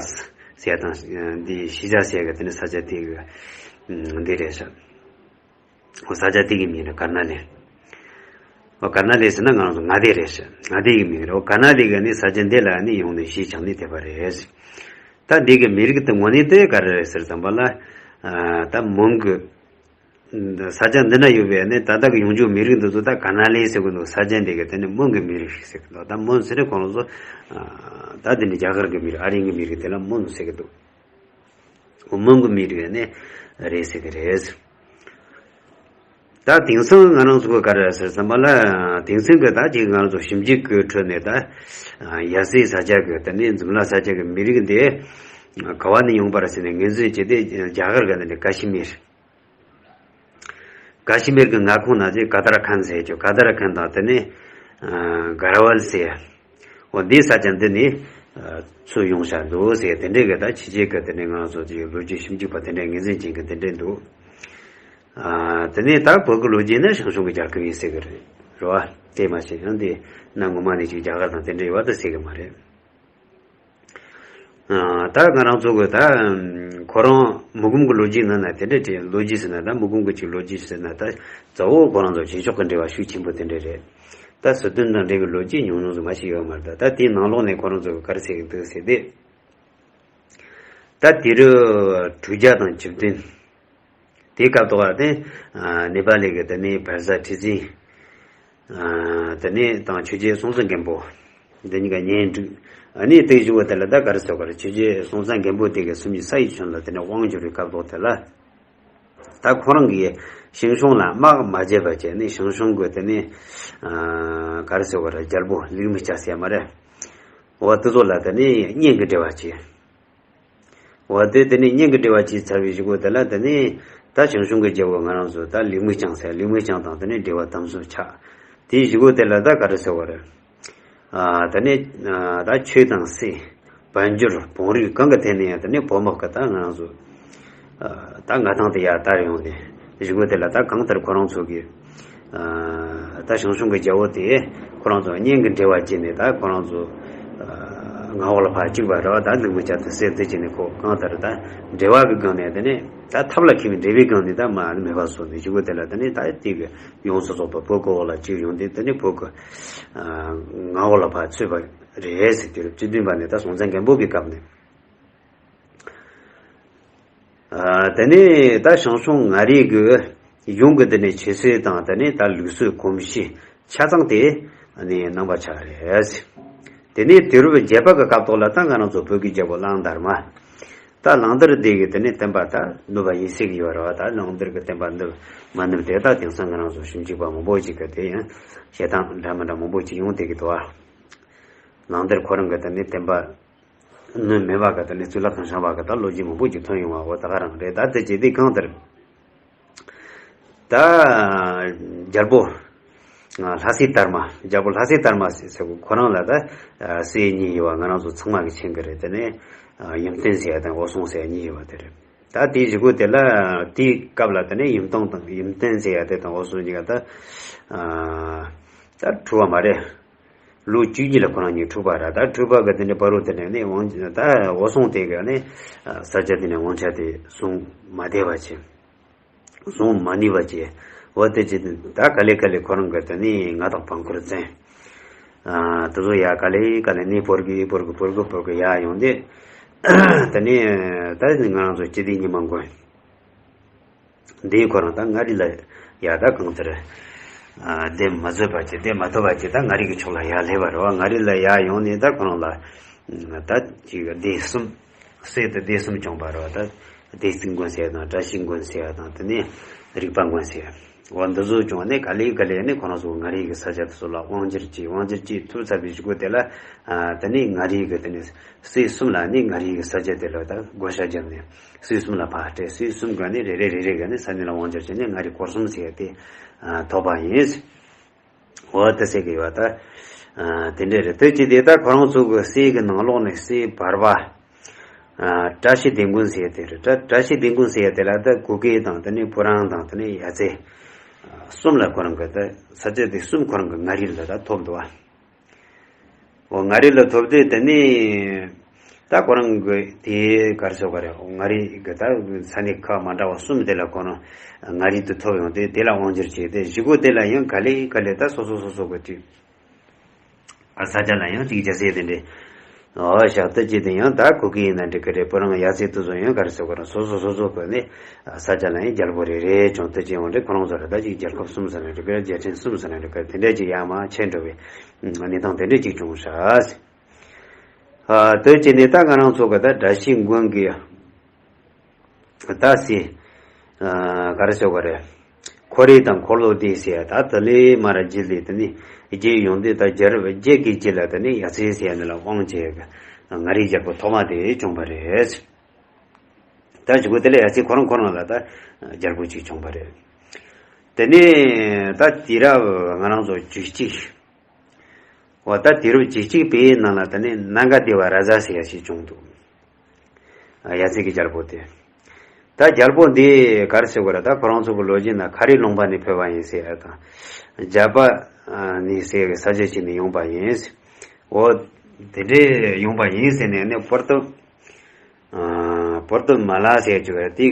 ཟེར་ཡ་དང་འདི་ཤི་ཇ་ཟེར་གི་དེ་ནས་ས་ཆ་དེ་གི་འདི་རེད་ཤག་ས་ཆ་དེ་གི་མིང་རེད། ཀར་ན་ལི། འོ་ཀར་ན་ལི་ཟེར་ན་ང་རང་ཚོ་མངའ་སྡེ་རེད་ཤག་མངའ་སྡེ་གི་མིང་རེད། འོ་ཀར་ན་ལི་གི་ནི་ས་ཆ་འདི་ལ་ནི་ཡོང་ནས་གཞིས་ཆགས་ནས་བསྡད་པ་རེད། ད་འདི་གི་མི་རིགས་དེ་དངོས་གནས་དེ་ག་རེ་རེད་ཟེར་ཙམ་པ་ལ། ཨ། ད་མོན་གི་ས་ཆ་འདི་ན་ཡོད་པའི་ནི་ད་ལྟ་གི་ཡོང་འབྱུང་མི་རིགས་འདི་ཚོ་ད་ཀར་ན་ལི་ཟེར་གི་འདུག་ས་ཆ་འདི་གི་དེ་ནི་མོན་གི་མི་རིགས་ཟེར་གི་འདུག་ད་མོན་ཟེར་ནས་ཁོང་ཚོ། ཨ། ད་འདི་ནི་རྒྱ་གར་གི་མི་རིགས། ཨ་རིའི་གི་མི་རིགས་དེ་ལ་མོན་ཟེར་གི་འདུག་མོན་གི་མི་རིགས་ནི་རེད་ཟེར་གི་རེད། ད་དེང་སང་ང་རང་ཚོ་གི་ག་རེ་ཟེར་ཙམ་པ་ལ། དེང་སང་གི་ད་ཅིག་ང་རང་ཚོ་ཞིབ་འཇུག་གི་ཁྲོད་ནས་ད་ཡ་སེ་ས་ཆ་གི་དེ་ནས་འཛམ་ལྷ་ས་ཆ་གི་མི་རིགས་འདི་ག་བ་ནས་ཡོང་པ་རེད་ཟེར་ནས་ངོས་འཛིན་བྱས་ཏེ། རྒྱ་གར་གི་ནི་ཀ་ཤི་མིར། ཀ་ཤི་མིར་གི་མངའ་ཁོངས་ནང་གི་ཀ་ཏར་ཁན་ཟེར་རྒྱུ། ཀ་ཏར་ཁན་དང་དེ་ནས། ཨ། གར་ཝལ་ཟེར། འོ་འདི་ས་ཆ་འདི་ནས། ཨ། ཚུར་ཡོང་བཞག་འདུག་ཟེར། དེ་འདྲའི་གི་ད་ཕྱི་རྒྱལ་གི་དེ་ནས་ང་ཚོ་ཅིག་ལོ་རྒྱུས་ཞིབ་འཇུག་པ་དེ་འདྲའི་ངོས་འཛིན་བྱེད་མཁན་དེ་འདྲའི་འདུག་ཨ། དེ་ནས་ད་བོད་ཀྱི་ལོ་རྒྱུས་ནི་ཞང་ཞུང་གི་རྒྱལ་ཁབ་ཡིན་ཟེར་གི་རེད། རེད་བ། དེ་མ་ཟད་ཡང་དེ་གནའ་སྔོན་མ་ནས་ཅིག་རྒྱ་གར་དང་དེ་འདྲ་ཡོད་པ་དེ་ཟེར་གི་མ་རེད། ཨ། ད་ང་རང་ཚོ་གི་ད་ཁོ་རང་མུ་གུམ་གི་ལོ་རྒྱུས་ནང་ན་དེ་འདྲ་དེ་ལོ་རྒྱུས་ཟེར་ན། ད་མུ་གུམ་གི་ཅིག་ལོ་རྒྱུས་ཟེར་ན་ད་གཙོ་བོ་ཁོ་རང་ཚོ་ཆོས་ཕྱོགས་ཀྱི་འབྲེལ་བ་ཤུགས་ཆེན་པོ་དེ་འདྲ་རེད། ད་སྲིད་དོན་དང་འབྲེལ་བའི་ལོ་རྒྱུས་ཉུང་ཉུང་ཙམ་མ་ཞིག་ཡོད་མ་རེད། ད་དེའི་ནང་ལོགས་ནས་ཁོ་རང་ཚོ་གི་ག་རེ་ཟེར་གི་འདུག་ཟེར་ཏེ། ད་དེ་རུ་དྲུག་བརྒྱ་དང་བཅུ་བདུན། དེའི་སྐབས་ཐོག་ལ་དེ། ཨ། ནེ་པ་ལི་གི་དེ་ནས་བལ་བཟའ་ཁྲི་བཙུན། ཨ། དེ་ནས་དང་ཆོས་རྒྱལ་སྲོང་བཙན་སྒམ་པོ། འདི་གཉིས་ཀ་གཉེན་སྒྲིག་ཨ་ནི་དེ་བཞུགས་པ་དེ་ལ་ད་ག་རེ་ཟེར་བ་རེད། ཆོས་རྒྱལ་སྲོང་བཙན་སྒམ་པོ་དེ་གི་སུམ་ཅུ་རྩ་ཡི་ཆོན་ལ་དེ་ནས་དབང་བསྒྱུར་བའི་སྐབས་ཐོག་དེ་ལ། ད་ཁོ་རང་གིས་ཞང་ཞུང་ལ་དམག་མ་བརྒྱབ་པ་བྱས་ནས། ཞང་ཞུང་གི་དེ་ནས། ཨ། ག་རེ་ཟེར་བ་རེད། རྒྱལ་པོ་ལིག་མི་ལྕགས་ཟེར་མ་རེད། འོ་དེ་ཚོ་ལ་དེ་ནས་གཉེན་གྱི་འབྲེལ་བ་བྱས། འོ་དེ་དེ་ནས་གཉེན་གྱི་འབྲེལ་བ་བྱས་ཚར་བའི་གཞུག་གུ་དེ་ལ་དེ་ནས་ད་ཞང་ཞུང་གི་རྒྱལ་པོ་ང་རང་ཚོ་ད་ལིག་མི་ལྕང་ཟེར། ལིག་མི་ལྕང་དང་དེ་ནས་འབྲེལ་བ་དམ་ཟབ་ཆགས། དེའི་གཞུག་གུ་དེ་ལ་ད་ག་རེ་ཟེར་བ་རེད། ཨ། དེ་ནས། ཨ། ད་ཆོས་དང་སྲིད། དཔལ་འབྱོར། བོན་རིགས་གང་གི་ཐད་ནས་ཡང་དེ་ནས་བོད་དམག་གི་ད་ང་རང་ཚོ། ཨ། ད་མངའ་ཐང་དེ་ཡར་དར་ཡོང་ནས། གཞུག་གུ་དེ་ལ་ད་གང་ལྟར་ཁོ་རང་ཚོ་གི། ཨ། ད་ཞང་ཞུང་གི་རྒྱལ་པོ་དེ་ཁོ་རང་ཚོ་གཉེན་གྱི་འབྲེལ་བ་བྱས་ནས། ད་ཁོ་རང་ཚོ། ཨ། མངའ་འོག་ལ་ཕར་བཅུག་པ་རེད་བ། ད་ལིག་མི་ལྕང་དེ་སྲིད་དེ་བྱས་ནས་ཁོ་གང་ལྟར་ད་འབྲེལ་བ་གི་སྒང་ནས། དེ་ནས་ད་ཐབས་ལ་མཁས་པའི་འབྲེལ་བའི་སྒང་ནས་ད་མར་མེད་པ་བཟོས་ནས། གཞུག་གུ་དེ་ལ་དེ་ནས་ད་དེ་གི་ཡོངས་སུ་རྫོགས་པ་བོད་ཀྱི་འོག་ལ་བཅུག་ཡོང་དུས། དེ་ནས་བོད་ཀྱི། ཨ། མངའ་འོག་ལ་ཕར་ཚུད་པ་རེད་ཟེར། དེ་རུ་བཅུ་བདུན་པ་ནས་ད་སྲོང་བཙན་སྒམ་པོ་གི་སྐབས་ནས། ཨ། དེ་ནས་ད་ཞང་ཞུང་མངའ་རིས་ཀྱི་གཞུང་གི་དེ་ནས་ཆོས་སྲིད་དང་། དེ་ནས་ད་ལུགས་སྲོལ་གོམས་གཤིས་ཆ་ཚང་དེ་ནས་གནང་བ་ཆགས་རེད། དེ་ནས་དུས་རབས་བརྒྱད་པ་གི་སྐབས་ཐོག་ལ་ད་ང་རང་ཚོ་བོད་ཀྱི་རྒྱལ་པོ་གླང་དར་མ། ད་གླང་དར་དེ་གི་དེ་ནས་བསྟན་པ་ད་ནུབ་པ་ཡིན་ཟེར་གི་ཡོད་རེད་བ། ད་གླང་དར་གི་བསྟན་པ་ནུབ་མ་ནུབ་དེ་ད་དེང་སང་ང་རང་ཚོ་ཞིབ་འཇུག་པ་མང་པོ་ཞིག་གི་དེ་ཡང་བཤད་སྟངས་འདྲ་མི་འདྲ་མང་པོ་ཞིག་ཡོང་བསྡད་ཀྱི་འདུག་བ། གླང་དར་ཁོ་རང་གི་དེ་ནས་བསྟན་པ་ནུབ་མེད་པ་གི་དེ་ནས་གཙུག་ལག་ཁང་བཞེངས་པ་གི་ད་ལོ་རྒྱུས་མང་པོ་ཞིག་ཐོན་ཡོང་བ། འོ་ད་ག་རང་རེད། ད་དེ་བྱས་དུས་གང་ལྟར། ད་རྒྱལ་པོ། ཨ། ལྷ་སྲས་དར་མ། རྒྱལ་པོ་ལྷ་སྲས་དར་མ་ཟེར་གོ་ཁོ་རང་ལ་ད། ཨ། སྲས་གཉིས་ཡོད་པ་ང་རང་ཚོ་ཚང་མ་གི་མཁྱེན་གི་རེད། དེ་ནས། ཨ། ཡུམ་བརྟན་ཟེར་ཡ་དང་འོད་སྲུང་ཟེར་ཡ་གཉིས་ཡོད་པ་དེ་རེད། ད་དེའི་གཞུག་གུ་དེ་ལ། དེའི་སྐབས་ལ་དེ་ནས་ཡུམ་བརྟན་དང་ཡུམ་བརྟན་ཟེར་ཡ་དེ་དང་འོད་སྲུང་གཉིས་ཀ་ད། ཨ། ད་འཁྲུག་པ་མ་རེད། ལོ་བཅུ་གཉིས་ལ་ཁོ་རང་གཉིས་འཁྲུག་པ་རེད། ད་འཁྲུག་པ་གི་དེ་ནས་བར་དུ་དེ་ནས་ནི་དབང་། ད་འོད་སྲུང་དེ་གི་ནི། ཨ། ས་ཆ་དེ་ནས་དབང་ཆ་དེ་བཟུང་མ་བདེ་བ་བྱས། བཟུང་མ་ནུས་པ་བྱས། འོ་དེ་བྱས་ད་ག་ལེ་ག་ལེ་ཁོ་རང་གི་དེ་ནས་མངའ་བདག་འཕང་འཁོར་བཙན། ཨ། དེ་ཚོ་ཡར་ག་ལེ་ག་ལེ་ནས་བོར་གི་བོར་གི་བོར་གི་བོར་གི་ཡར་ཡོང་དུས། དེ་ནས་ད་ནི་ང་རང་ཚོ་སྤྱི་བདེ་ཉི་མ་མགོན། འདིའི་ཁོ་རང་ད་མངའ་རིས་ལ་ཡར་ད་གང་ལྟར། ཨ། བདེ་མ་བཟོད་པ་བྱས། བདེ་མ་ཐུབ་པ་བྱས། ད་མངའ་རིས་ཀྱི་ཕྱོགས་ལ་ཡར་སླེབས་པ་རེད་བ། མངའ་རིས་ལ་ཡར་ཡོང་ནས་ད་ཁོ་རང་ལ་ད་ཅིག་སྡེ་གསུམ། སྲས་དེ་སྡེ་གསུམ་བྱུང་བ་རེད་བ། ད་སྡེ་སྲིད་མགོན་ཟེར་ཡ་དང་། བཀྲ་ཤིས་མགོན་ཟེར་ཡ་དང་། དེ་ནས་རིག་པ་མགོན་ཟེར་ཡ། འོ་འདི་ཚོ་བྱུང་བ་ནས་ག་ལེ་ག་ལེ་ནས་ཁོ་རང་ཚོ་མངའ་རིས་ཀྱི་ས་ཆ་དེ་ཚོ་ལ་དབང་སྒྱུར་བྱས། དབང་སྒྱུར་བྱས་ཐུབ་ཚར་བའི་གཞུག་གུ་དེ་ལ། ཨ། དེ་ནས་མངའ་རིས་ཀྱི་དེ་ནས་སྲས་གསུམ་ལ་ནི་མངའ་རིས་ཀྱི་ས་ཆ་དེ་ལ་ད་བགོ་བཤའ་བརྒྱབ་ནས། སྲས་གསུམ་ལ་ཕར་སྤྲད། སྲས་གསུམ་ག་ནི་རེ་རེ་རེ་རེ་ག་ནི་ས་གནས་ལ་དབང་སྒྱུར་བྱས་ནས་མངའ་རིས་སྐོར་གསུམ་ཟེར་ཏེ། ཨ། ཐོབ་པ་ཡིན། འོ་དེ་ཟེར་གི་ཡོད་ད། ཨ། དེ་འདྲ་རེད། དེ་ཅི་དེ་ད་ཁོ་རང་ཚོ་གི་སྲས་ཀྱི་ནང་ལོགས་ནས་སྲས་བར་པ། ཨ་བཀྲ་ཤིས་སྡིངས་མགོན་ཟེར་ཡ་དེ་རེད། བཀྲ་བཀྲ་ཤིས་སྡིངས་མགོན་ཟེར་ཡ་དེ་ལ་ད་གུ་གེ་དང་དེ་ནས་བུ་རམ་དང་དེ་ནས་ཡ་རྩེ་གསུམ་ལ་ཁོ་རང་གི་ད་ས་ཆ་དེ་གསུམ་ཁོ་རང་གི་མངའ་རིས་ལ་ད་ཐོབ་འདུག་བ། འོ་མངའ་རིས་ལ་ཐོབ་དུས་དེ་ནས་ད་ཁོ་རང་གི་དེ་ག་རེ་ཟེར་དགོས་རེད། མངའ་རིས་གི་ད་ས་གནས་ཁག་མ་འདྲ་བ་གསུམ་དེ་ལ་ཁོ་རང་མངའ་རིས་དུ་ཐོབ་ཡོང་དུས་དེ་ལ་དབང་སྒྱུར་བྱས་ཏེ། གཞུག་གུ་དེ་ལ་ཡང་ག་ལེ་ག་ལེ་ད་སོ་སོ་སོ་སོ་གི་དུས་ས་ཆ་ལ་ཡང་ཅིག་རྒྱལ་སྲིད་དེ་འདྲའི་འོ་ཞག་ཏུ་ཅི་དེ་ཡང་ད་གུ་གེ་ཡིན་ན་འགྲིག་གི་རེད། བུ་རམ་ཡ་རྩེ་དེ་ཚོ་ཡང་ག་རེ་ཟེར་དགོས་རེད། སོ་སོ་སོ་སོ་གི་ནས་ས་ཆ་ལ་ཡང་རྒྱལ་པོ་རེ་རེ་བྱུང་དུས་ཅི་ཡོང་འདྲ། ཁོ་རང་ཚོ་ལ་ད་ཅིག་རྒྱལ་ཁབ་གསུམ་ཟེར་ན་འགྲིག་གི་རེད། རྒྱལ་ཕྲན་གསུམ་ཟེར་ན་འགྲིག་གི་རེད། དེ་འདྲ་ཅིག་ཡར་མར་ཕྱེ་འགྲོ་བའི་གནས་སྟངས་དེ་འདྲ་ཅིག་བྱུང་ཤག་ཨ་དེ་བྱས་ནས་ད་ང་རང་ཚོ་གི་ད་བཀྲ་ཤིས་མགོན་གྱི་ད་སྲས་ཨ་ག་རེ་ཟེར་དགོས་རེད། ཁོ་རེ་དང་འཁོར་ལོ་སྡེ་ཟེར་ཡ་ད་དེ་ལས་མར་རྒྱུད་ལས་དེ་ནས་རྒྱུད་ཡོང་དུས་ད་རྒྱལ་རབས་བརྒྱད་ཀྱི་རྒྱུད་ལ་དེ་ནས་ཡ་རྩེ་ཟེར་ཡ་འདི་ལ་དབང་བྱས་གི་མངའ་རིས་རྒྱལ་པོ་ཐོག་མ་དེ་བྱུང་བ་རེད། ད་གཞུག་གུ་དེ་ལ་ཡ་རྩེ་ཁོ་རང་ཁོ་རང་ལ་ད་རྒྱལ་པོ་གཅིག་བྱུང་བ་རེད། དེ་ནས་ད་དུས་རབས་ང་རང་ཚོ་བཅུ་གཅིག་འོ་ད་དུས་རབས་བཅུ་གཅིག་པའི་ནང་ལ་དེ་ནས་ནཱ་ག་དེ་བ་རཱ་ཛ་ཟེར་ཡ་ཞིག་བྱུང་འདུག་ཡ་རྩེ་གི་རྒྱལ་པོ་དེ། ད་རྒྱལ་པོ་འདི་ག་རེ་ཟེར་དགོས་རེད། ད་ཁོ་རང་ཚོ་གི་ལོ་རྒྱུས་ན་ཁ་རི་ལུང་པ་ནས་ཕེབས་པ་ཡིན་ཟེར་ཡ་དང་། རྒྱ་པ་ནས་ཟེར་བའི་ས་ཆ་ཅིག་ནས་ཡོང་བ་ཡིན། འོ་དེ་འདྲས་ཡོང་བ་ཡིན་ཟེར་ནས་ནི་པུར་ཏུ་ཨ་པུར་ཏུ་མ་ལ་ཟེར་གྱི་རེད་དེ།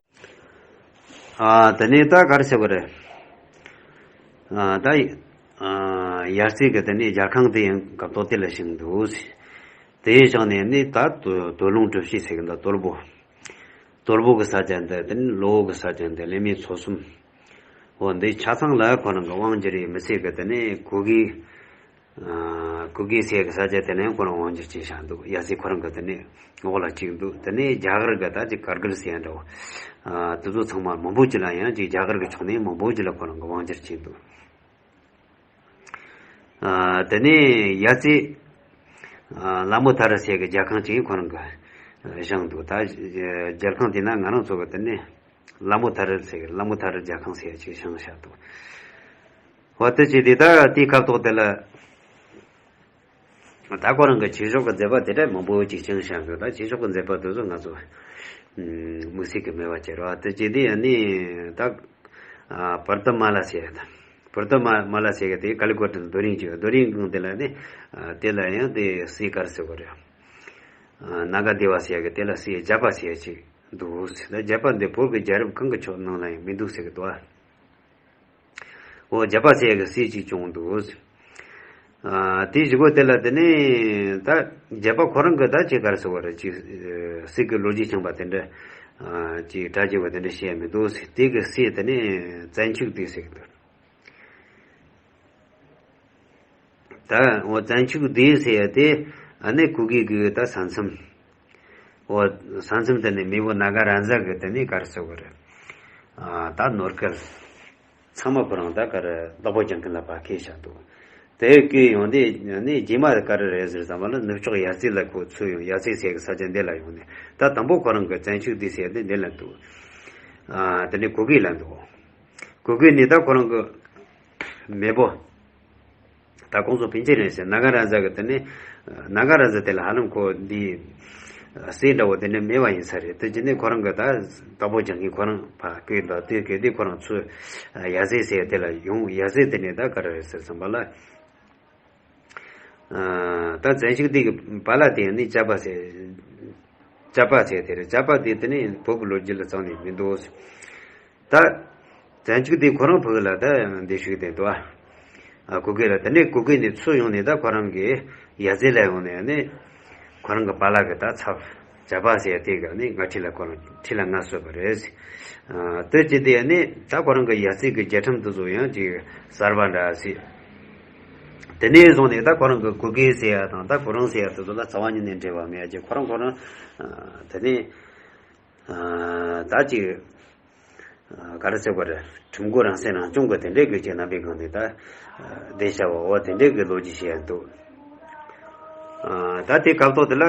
ཨ་དེ་ནས་ད་ག་རེ་ཟེར་དགོས་རེད། ཨ་ད་ཨ་ཡ་རྩེ་གི་དེ་ནས་རྒྱལ་ཁང་དེ་ཡང་སྐབས་ཐོག་དེ་ལ་བཞེངས་འདུག་དེ་བཞེངས་ནས་ནི་ད་དོ་དོ་ལུང་གྲུ་བཞི་ཟེར་གི་འདུག་དོལ་པོ། དོལ་པོ་གི་ས་ཆ་འདི་དེ་ནས་ལོ་གི་ས་ཆ་འདི་ལས་མི་ཚོ་གསུམ། འོ་འདི་ཆ་ཚང་ལ་ཁོ་རང་གི་དབང་སྒྱུར་ཡས་མི་ཚད་གི་དེ་ནས་གུ་གེ་ཨ་གུ་གེ་ཟེར་གི་ས་ཆ་དེ་ནས་ཁོ་རང་དབང་སྒྱུར་བྱས་བཞག་འདུག་ཡ་རྩེ་ཁོ་རང་གི་དེ་ནས་འོག་ལ་གཅིག་འདུག་དེ་ནས་རྒྱ་གར་གི་ད་ཅིག་ཀར་གིལ་ཟེར་ཡ་འདྲ་བོ། ཨ་དེ་ཚོ་ཚང་མ་མང་པོ་ཅིག་ལ་ཡང་ཅིག་རྒྱ་གར་གི་ཕྱོགས་ནས་མང་པོ་ཅིག་ལ་ཁོ་རང་གི་དབང་སྒྱུར་བྱས་འདུག་ཨ་དེ་ནས་ཡ་རྩེ་ཨ་ལ་མོ་ཐ་རི་ཟེར་གི་རྒྱལ་ཁང་ཅིག་ཁོ་རང་གི་བཞེངས་འདུག་ད་རྒྱལ་ཁང་དེ་ན་ང་རང་ཚོ་གི་དེ་ནས་ལ་མོ་ཐ་རི་ཟེར་གི་ལ་མོ་ཐ་རི་རྒྱལ་ཁང་ཟེར་ཡ་ཅིག་བཞེངས་བཞག་འདུག་འོ་དེ་བྱས་དེ་ད་དེའི་སྐབས་ཐོག་དེ་ལ། ད་ཁོ་རང་གི་ཆོས་ཕྱོགས་ཀྱི་མཛད་པ་དེ་འདྲ་མང་པོ་ཅིག་བྱུང་བཞག་འདུག་ད་ཆོས་ཕྱོགས་ཀྱི་མཛད་པ་དེ་ཚོ་ང་ཚོ་དམིགས་བསལ་གྱི་མེད་པ་བྱས་རོགས། དེ་བྱས་དུས་ཡང་ནི་ད་པུར་ཏ་མ་ལ་ཟེར་ཡ་ད། པུར་ཏ་མ་མ་ལ་ཟེར་ཡ་དེ་ཀ་ལི་ཀོ་ཊ་ལ་རྡོ་རིང་ཅིག་ཡོད། རྡོ་རིང་སྒང་དེ་ལ་ནི་དེ་ལ་ཡང་དེ་སྲས་ག་རེ་ཟེར་དགོས་རེད། ནཱ་ག་དེ་བ་ཟེར་ཡ་གི་དེ་ལ་སྲས་བརྒྱ་པ་ཟེར་ཡ་ཅིག་འདུག་ཟེར། ད་བརྒྱ་པ་འདི་བོད་ཀྱི་རྒྱལ་རབས་གང་གི་ཕྱོགས་ནང་ལ་ཡང་མི་འདུག་ཟེར་གི་འདུག་ཨ། འོ་བརྒྱ་པ་ཟེར་ཡ་གི་སྲས་ཅིག་བྱུང་འདུག་ཨ་དེའི་གཞུག་གུ་དེ་ལ་དེ་ནས་ད་བརྒྱ་པ་ཁོ་རང་གི་ད་ཅིག་ག་རེ་ཟེར་བ་རེད། ཅིག་སྲས་ཀྱི་ལོ་རྒྱུས་ཚང་པ་དེ་འདྲ་ཨ་ཅིག་གྲ་རྒྱས་པ་དེ་འདྲ་བཤད་ཡ་མི་འདུག་ཟེར། དེ་གི་སྲས་དེ་ནས་བཙན་ཆུ་སྡེ་ཟེར་གི་འདུག་ད་འོ་བཙན་ཆུ་སྡེ་ཟེར་ཡ་དེ་ཨ་ནི་གུ་གེ་གི་ད་ས་མཚམས། འོ་ས་མཚམས་དེ་ནས་མེས་པོ་ནཱ་ག་རཱ་ཛ་གི་དེ་ནས་ག་རེ་ཟེར་བ་རེད། ཨ་ད་ནོར་སྐལ་ཚང་མ་ཁོ་རང་ད་ག་རེ་བདག་པོ་རྒྱག་མཁན་ལ་ཕར་ཁྱེར་བཞག་འདུག་དེ་བསྐོས་ཡོང་དུས་ནི་རྗེས་མ་ག་རེ་རེད་ཟེར་ཙམ་པ་ལ་ནུབ་ཕྱོགས་ཡ་རྩེ་ལ་ཁོ་ཚུར་ཡོང་། ཡ་རྩེ་ཟེར་གི་ས་ཆ་འདི་ལ་ཡོང་ནས་ད་དང་པོ་ཁོ་རང་གི་བཙན་ཆུ་སྡེ་ཟེར་དེ་འདི་ལ་འདུག་ཨ་དེ་ནས་གུ་གེ་ལ་འདུག་གུ་གེ་ནས་ད་ཁོ་རང་གི་མེས་པོ། ད་ཁོང་ཚོ་པཎ་ཆེན་རེད་ཟེར། ནཱ་ག་རཱ་ཛ་གི་དེ་ནས་ནཱ་ག་རཱ་ཛ་དེ་ལ་ཧ་ལམ་ཁོ་འདི་སྲས་འདྲ་བོ་དེ་འདྲ་མེད་པ་ཡིན་ས་རེད། དེ་བྱས་ནས་ཁོ་རང་གི་ད་བདག་པོ་རྒྱག་མཁན་ཁོ་རང་ཕར་བསྐོས་འདུག་དེ་གལ་ཏེ་ཁོ་རང་ཚུར་ཡ་རྩེ་ཟེར་དེ་ལ་ཡོང་། ཡ་རྩེ་དེ་ནས་ད་ག་རེ་རེད་ཟེར་ཙམ་པ་ལ། ད་བཙན་ཆུ་སྡེ་གི་པཱ་ལགས་དེ་ནི་བྱ་པ་ཟེར། བྱ་པ་ཟེར་དེ་རེད། བྱ་པ་དེ་དེ་ནི་བོད་ཀྱི་ལོ་རྒྱུས་ལ་རྩ་བ་ནས་མི་འདུག་ད་བཙན་ཆུ་སྡེ་ཁོ་རང་བོད་ལ་ད་འདི་ཞུགས་བསྡད་འདུག་ཨ་གུ་གེ་ལ། དེ་ནས་གུ་གེ་ནས་ཚུར་ཡོང་ནས་ད་ཁོ་རང་གི་ཡ་རྩེ་ལ་ཡོང་ནས་ནི་ཁོ་རང་གི་པཱ་ལགས་ཀྱི་ད་ཚབ་བྱ་པ་ཟེར་དེ་ག་ནི་ང་ཁྲི་ལ་ཁོ་རང་ཁྲི་ལ་མངའ་གསོལ་བ་རེད། ཨ་དེ་བྱས་དེ་ནི་ད་ཁོ་རང་གི་ཡ་རྩེ་གི་རྒྱལ་ཁྲིམས་དེ་ཚོ་ཡང་ཅིག་གསར་པ་འདྲ་ཟེར། དེ་ནས་བཟུང་ནས་ད་ཁོ་རང་གི་གུ་གེ་ཟེར་ཡ་དང་ད་གུ་རུང་ཟེར་ཡ་དེ་ཚོ་ལ་རྩ་བ་ཉིད་ནས་འབྲེལ་བ་མེད་ཀྱི། ཁོ་རང་ཁོ་རང་ཨ་དེ་ནས་ཨ་ད་ཅིག་ཨ་ག་རེ་ཟེར་བ་རེད། ཁྲིམས་མགོ་རང་སྲིད་རང་སྐྱོང་གི་དེ་འདྲའི་གི་ཅིག་རྣམ་པའི་སྒང་ནས་ད་ཨ་བསྡད་བྱ་བ་འོ་དེ་འདྲའི་གི་ལོ་རྒྱུས་བཤད་ཡ་འདུག་ཨ་ད་དེ་སྐབས་ཐོག་དེ་ལ།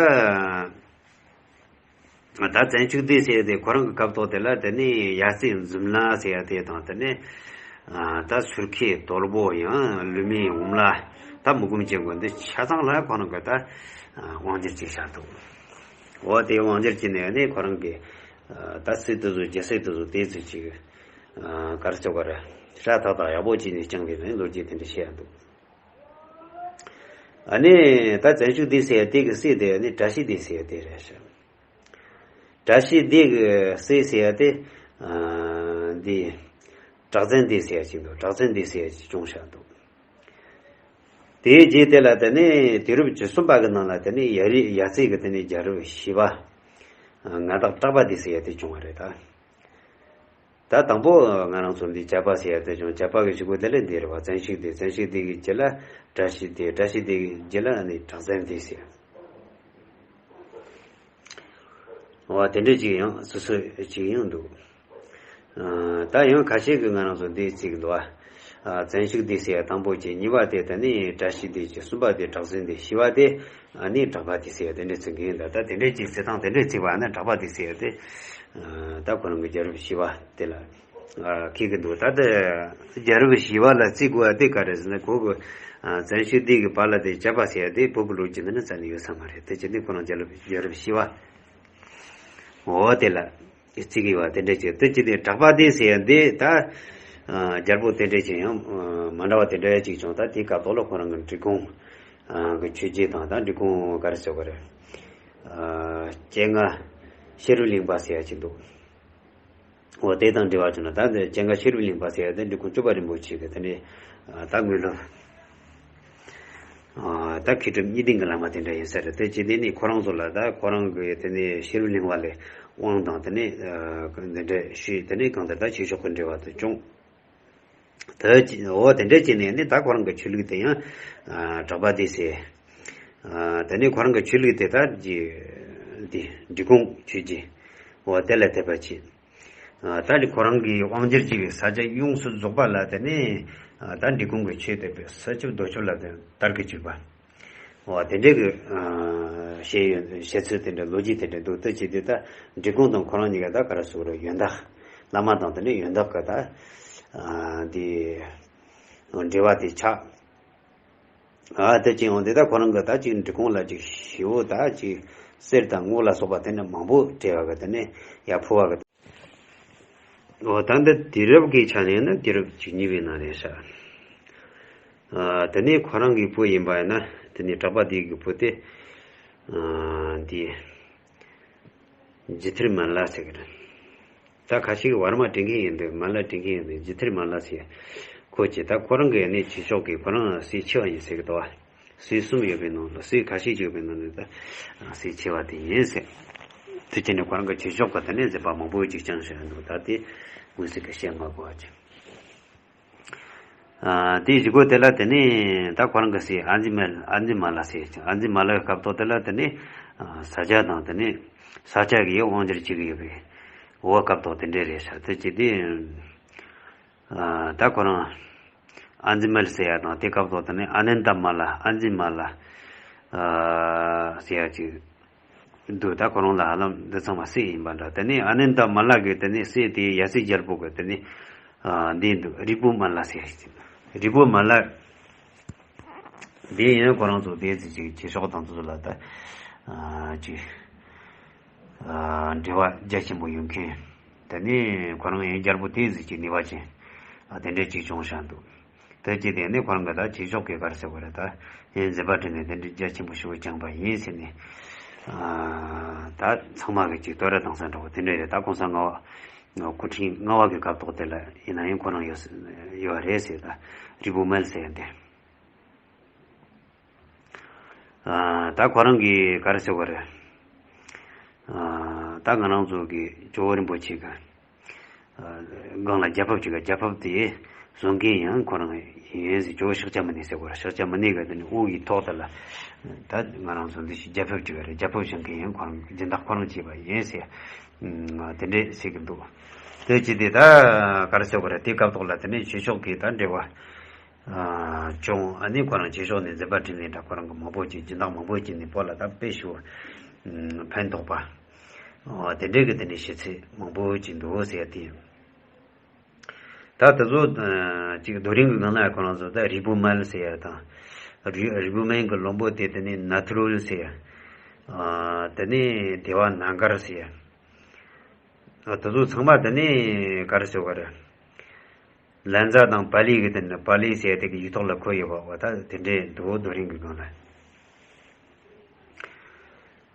ད་བཙན་ཆུ་སྡེ་ཟེར་ཡ་དེ་ཁོ་རང་གི་སྐབས་ཐོག་དེ་ལ་དེ་ནས་ཡ་རྩེ་འཛོམས་ལ་ཟེར་ཡ་དེ་དང་དེ་ནས་ཨ་ད་ཟུར་མཁས་དོལ་པོ་ཡང་ལུས་མེད་འོམ་ལ་ད་མུ་གུམ་ཅན་དགོན་འདི་ཆ་ཚང་ལ་ཁོ་རང་གི་ད་དབང་སྒྱུར་བྱས་བཞག་འདུག་འོ་དེ་དབང་སྒྱུར་བྱས་ནས་ནི་ཁོ་རང་གི་ད་སྲིད་དེ་ཚོ་རྒྱལ་སྲིད་དེ་ཚོ་དེ་ཚོ་ཅིག་གར་ཆོག་གར་ཧྲ་ཐག་ཐག་ཡག་པོ་བྱས་ནས་བསྐྱངས་པའི་ནི་ལོ་རྒྱུས་དེ་འདྲ་བཤད་ཡ་འདུག་ཨ་ནི་ད་བཙན་ཤུགས་སྡེ་ཟེར་ཡ་དེ་གི་སྲས་དེ་ནི་བཀྲ་ཤིས་སྡེ་ཟེར་ཡ་དེ་རེད་ཤག་བཀྲ་ཤིས་སྡེ་གི་སྲས་ཟེར་ཡ་དེ་འདི་གྲགས་འཛིན་སྡེ་ཟེར་ཡ་ཅིག་འདུག་གྲགས་འཛིན་སྡེ་ཟེར་ཡ་ཅིག་བྱུང་ཤག་འདུག་དེའི་རྗེས་དེ་ལ་དེ་ནས་དུས་རབས་བཅུ་གསུམ་པ་གི་ནང་ལ་དེ་ནས་ཡ་རི་ཡ་རྩེ་གི་དེ་ནས་རྒྱལ་རབས་བཞི་པ་མངའ་བདག་གྲགས་པ་སྡེ་ཟེར་ཡ་དེ་བྱུང་བ་རེད་ད། ད་དང་པོ་ང་རང་ཚོ་འདི་བྱ་པ་ཟེར་ཡ་དེ་བྱུང་། བྱ་པ་གི་གཞུག་གུ་དེ་ལས་འདི་རེད་བ། བཙན་ཤུགས་སྡེ། བཙན་ཤུགས་སྡེ་གི་རྗེས་ལ་བཀྲ་ཤིས་སྡེ། བཀྲ་ཤིས་སྡེ་གི་རྗེས་ལ་ནི་གྲགས་འཛིན་སྡེ་ཟེར། འོ་དེ་འདྲ་ཅིག་ཡང་སོ་སོ་ཅིག་ཡང་འདུག་ད་ཡང་ཁ་ཤས་ཀྱིས་ང་རང་ཚོ་འདི་བརྩི་གི་འདུག་ཨ། བཙན་ཤུགས་སྡེ་ཟེར་ཡ་དང་པོ་ཅིག་གཉིས་པ་དེ་ད་ནི་བཀྲ་ཤིས་སྡེ་ཅིག་གསུམ་པ་དེ་གྲགས་འཛིན་སྡེ། བཞི་པ་དེ་ཨ་ནི་གྲགས་པ་སྡེ་ཟེར་ཡ་དེ་འདྲ་ཚིག་གི་ཡིན་ད། ད་དེ་འདྲའི་ཅིག་བརྩི་སྟངས་དེ་འདྲའི་བརྩིས་པ་ན་གྲགས་པ་སྡེ་ཟེར་ཡ་དེ་ད་ཁོ་རང་གི་རྒྱལ་རབས་བཞི་པ་དེ་ལ་འཁེལ་གི་འདུག་ད་དེ་རྒྱལ་རབས་བཞི་པ་ལ་བརྩི་དགོས་པ་དེ་ག་རེ་ཟེར་ན་ཁོ་གི་བཙན་ཤུགས་སྡེ་གི་བར་ལ་དེ་བྱ་པ་ཟེར་ཡ་དེ་བོད་ཀྱི་ལོ་རྒྱུས་འདི་ན་རྩ་ནས་ཡོད་ས་མ་རེད། དེ་བྱས་ནས་ཁོ་རང་རྒྱལ་རབས་རྒྱལ་རབས་བཞི་པ། འོ་དེ་ལ་བརྩི་གི་ཡོད་པ་དེ་འདྲ་བྱས། དེ་ཅི་སྟེ་གྲགས་པ་སྡེ་ཟེར་ཡ་འདི་ད་རྒྱལ་པོ་དེ་འདྲ་ཅིག་ཡང་མ་འདྲ་བ་དེ་འདྲ་ཅིག་བྱུང་། ད་དེའི་སྐབས་ཐོག་ལ་ཁོ་རང་གི་འབྲི་གུང་གི་ཆོས་རྗེ་དང་། ད་འབྲི་གུང་ག་རེ་ཟེར་བ་རེད། སྤྱན་སྔ་ཤེས་རབ་གླིང་པ་ཟེར་ཡ་ཅིག་འདུག་འོ་དེ་དང་འབྲེལ་བ་བྱུང་ན་ད་འདི་སྤྱན་སྔ་ཤེས་རབ་གླིང་པ་ཟེར་ཡ་དེ་འབྲི་གུང་སྤྱོད་པ་རིན་པོ་ཆེ་གི་དེ་འདྲའི་ད་དངོས་སློབ། ད་མཁས་གྲུབ་གཉིས་ལྡན་གྱི་བླ་མ་དེ་འདྲ་ཡིན་ས་རེད། དེ་ཅི་སྟེ་ནི་ཁོ་རང་ཚོ་ལ་ད་ཁོ་རང་གི་དེ་ནས་ཤེས་རབ་གླིང་པ་ལས་དབང་དང་དེ་ནས་འདི་འདྲ་ཞུས། དེ་ནས་གང་ལྟར་ད་ཆོས་ཕྱོགས་ཀྱི་འབྲེལ་བ་དེ་བྱུང་། ད་ཅི་འོ་དེ་འདྲ་བྱས་ནས་ནི་ད་ཁོ་རང་གི་ཆོས་ལུགས་དེ་ཡང་གྲགས་པ་སྡེ་ཟེར། དེ་ནས་ཁོ་རང་གི་ཆོས་ལུགས་དེ་ད་ཅི་འདི་འབྲི་གུང་ཆོས་རྗེ་འོ་དེ་ལ་དད་པ་བྱས། ད་ནི་ཁོ་རང་གི་དབང་སྒྱུར་གྱི་ས་ཆ་ཡོངས་སུ་རྫོགས་པ་ལ་དེ་ནས་ད་འབྲི་གུང་གི་ཆོས་དད་པའི་ས་ཁྱབ་རྡོ་ཁྱབ་ལ་དེ་དར་གྱི་བཅུག་པ། འོ་དེ་འདྲའི་གི་བཤད་ཡོད། བཤད་ཚུལ་དེ་འདྲ་ལོ་རྒྱུས་དེ་འདྲ་འདུག་དེ་བྱས་དུས་ད་འབྲི་གུང་དང་ཁོ་རང་གཉིས་ཀ་ད་ག་རེ་ཟེར་དགོས་རེད། ཡོན་བདག་བླ་མ་དང་དེ་ནས་ཡོན་བདག་གི་ད་འདི་འབྲེལ་བ་དེ་ཆགས། ཨ་དེ་ཅི་ཡང་དེ་ད་ཁོ་རང་གི་ད་ཅིག་འབྲི་གུང་ལ་ཅིག་ཞེ་པོ་ད་ཅིག་གསེར་དང་དངུལ་ལ་སོགས་པ་དེ་འདྲ་མང་པོ་སྤྲད་པ་གི་དེ་ནས་ཡར་ཕུལ་བ་གི། འོ་ད་འདི་དུས་རབས་ཀྱི་ཆ་ནས་ནི་དུས་རབས་བཅུ་གཉིས་པའི་ནང་རེད་ཤག་ཨ་དེ་ནས་ཁོ་རང་གི་བུ་ཡིན་པ་ཡིན་ན་དེ་ནས་གྲགས་པ་སྡེ་གི་བུ་དེ་ཨ་འདི་ཇི་ཐིར་མ་ལ་ཟེར་གི་རེད། ད་ཁ་ཤས་ཀྱིས་ཝར་མ་དྲན་གི་ཡིན་འདུག་མ་ལ་དྲན་གི་ཡིན་འདུག་ཇི་ཐིར་མ་ལ་ཟེར། ཁོ་ཅི་ད་ཁོ་རང་གི་ནི་ཆོས་ཕྱོགས་ཀྱི་ཁོ་རང་སྲས་ཆེ་བ་ཡིན་ཟེར་གི་འདུག་བ། སྲས་གསུམ་ཡོད་པའི་ནང་ལ་སྲས་ཁ་ཤས་ཅིག་ཡོད་པའི་ནང་ནས་ད་སྲས་ཆེ་བ་དེ་ཡིན་ཟེར། དེ་བྱས་ནས་ཁོ་རང་གི་ཆོས་ཕྱོགས་ཀྱི་དེ་ནས་མཛད་པ་མང་པོ་ཅིག་བསྐྱངས་བཞག་འདུག་ད་དེ་དངོས་སུ་གི་བཤད་མ་དགོས་པ་ཅིག་ཨ་དེའི་གཞུག་གུ་དེ་ལ་དེ་ནས་ད་ཁོ་རང་གི་སྲས་ཨ་འཛི་མ་ཨ་འཛི་མ་ལ་ཟེར་ཅིང་། ཨ་འཛི་མ་ལའི་སྐབས་ཐོག་དེ་ལ་དེ་ནས་ཨ་ས་སྐྱ་དང་དེ་ནས་ས་སྐྱ་གི་དབང་སྒྱུར་བྱེད་ཀྱི་ཡོད་པའི་འོ་སྐབས་ཐོག་དེ་འདྲས་རེད་ཤག་དེ་ཅི་སྟེ་ཨ་ད་ཁོ་རང་ཨ་འཛི་མ་ལ་ཟེར་ཡ་དང་། དེ་སྐབས་ཐོག་དེ་ནས་ཨ་ནནྡ་མ་ལ། ཨ་འཛི་མ་ལ་ཨ་ཟེར་ཡ་ཅིག་འདུག་ད་ཁོ་རང་ལ་ཧ་ལམ་འདི་ཚང་མ་སྲས་ཡིན་པ་འདྲ། དེ་ནས་ཨ་ནནྡ་མ་ལ་གི་དེ་ནས་སྲས་དེ་ཡ་སྲས་རྒྱལ་པོ་གི་དེ་ནས་ཨ་འདི་འདུག་རི་བོ་མ་ལ་ཟེར་ཡ་ཅིག་རི་བོ་མ་ལ་འདི་ཡང་ཁོ་རང་ཚོ་དེ་ཚོ་ཅིག་ཆོས་ཕྱོགས་དང་དེ་ཚོ་ལ་ད་ཨ་ཅིག་ཨ་འབྲེལ་བ་རྒྱ་ཆེན་པོ་ཡོད་མཁན། དེ་ནས་ཁོ་རང་ཡང་རྒྱལ་པོ་དེ་ཚོ་ཅིག་ནུས་པ་ཅན་ཨ་དེ་འདྲས་ཅིག་བྱུང་བཞག་འདུག་དེ་ཅི་སྟེ་ནི་ཁོ་རང་གི་ད་ཆོས་ཕྱོགས་ཀྱི་ག་རེ་ཟེར་དགོས་རེད། ད་ཡིན་མཛད་པ་དྲིན་ལན་དེ་འདྲའི་རྒྱ་ཆེན་པོ་ཞེ་པོ་བསྐྱངས་པ་ཡིན་ཟེར་ནས་ཨ་ད་ཚང་མ་གི་ཅིག་བསྟོད་ར་བཏང་ས་འདྲ་བོ་དེ་འདྲ་རེད། ད་གོང་ས་ལྔ་པ་སྐུ་ཕྲེང་ལྔ་པ་གི་སྐབས་ཐོག་དེ་ལ་ཡིན་ན་ཡང་ཁོ་རང་ཡོད་ཡོད་རེད་ཟེར། ད་རི་བོ་མལ་ཟེར་ཡ་དེ། ཨ་ད་ཁོ་རང་གིས་ག་རེ་ཟེར་དགོས་རེད། ཨ་ད་ང་རང་ཚོ་གི་ཇོ་བོ་རིན་པོ་ཆེ་གི་ཨ་སྒང་ལ་རྒྱ་ཕིབས་ཅིག་རྒྱ་ཕིབས་དེ་བཟོ་མཁན་ཡང་ཁོ་རང་ཡིན་ཟེར། ཇོ་བོ་ཤཱཀྱ་མུ་ནེ་ཟེར་དགོས་རེད། ཤཱཀྱ་མུ་ནེ་གི་དེ་ནི་དབུ་ཡི་ཐོག་དེ་ལ་ད་ང་རང་ཚོ་འདི་ཞིག་རྒྱ་ཕིབས་ཅིག་རེད། རྒྱ་ཕིབས་བཞེངས་མཁན་ཡང་ཁོ་རང་སྦྱིན་བདག་ཁོ་རང་བྱས་པ་ཡིན་ཟེར། ཨ་དེ་འདྲས་ཟེར་གི་འདུག་དེ་ཅི་སྟེ་ད་ག་རེ་ཟེར་དགོས་རེད། དེ་སྐབས་ཐོག་ལ་དེ་ནི་ཆོས་ཕྱོགས་ཀྱི་ད་འབྲེལ་བ་ཨ་བྱུང་། ཨ་ནི་ཁོ་རང་ཆོས་ཕྱོགས་ནས་མཛད་པ་དྲིན་ལན་འདྲ་ཁོ་རང་གི་མང་པོ་ཅིག་སྦྱིན་བདག་མང་པོ་ཅིག་ནས་བོད་ལ་ད་དཔེ་ཞེ་པོ་ཕན་ཐོགས་པ། ཨ་དེ་འདྲའི་གི་དེ་འདྲའི་བཤད་ཚུལ་མང་པོ་ཅིག་འདུག་ཟེར་ཡ་དེ་ཡིན། ད་དེ་ཚོ་ཨ་ཅིག་རྡོ་རིང་གི་སྒང་ལ་ཁོ་རང་ཚོ་ད་རི་བོ་མལ་ཟེར་ཡ་དང་། རི་རི་བོ་མལ་གི་བློན་པོ་དེ་དེ་ནས་ནཱ་ཐུ་རུལ་ཟེར་ཡ། ཨ་དེ་ནས་དེ་བ་ན་གར་ཟེར། ཨ་དེ་ཚོ་ཚང་མ་དེ་ནས་ག་རེ་ཟེར་བ་རེད། ལན་ཛ་དང་པཱ་ལི་གི་དེ་ནི་པཱ་ལི་ཟེར་དེ་གི་ཡིག་ཐོག་ལ་འཁོད་ཡོད་པ་བ། ད་དེ་འདྲའི་འདུག་རྡོ་རིང་གི་སྒང་ལ།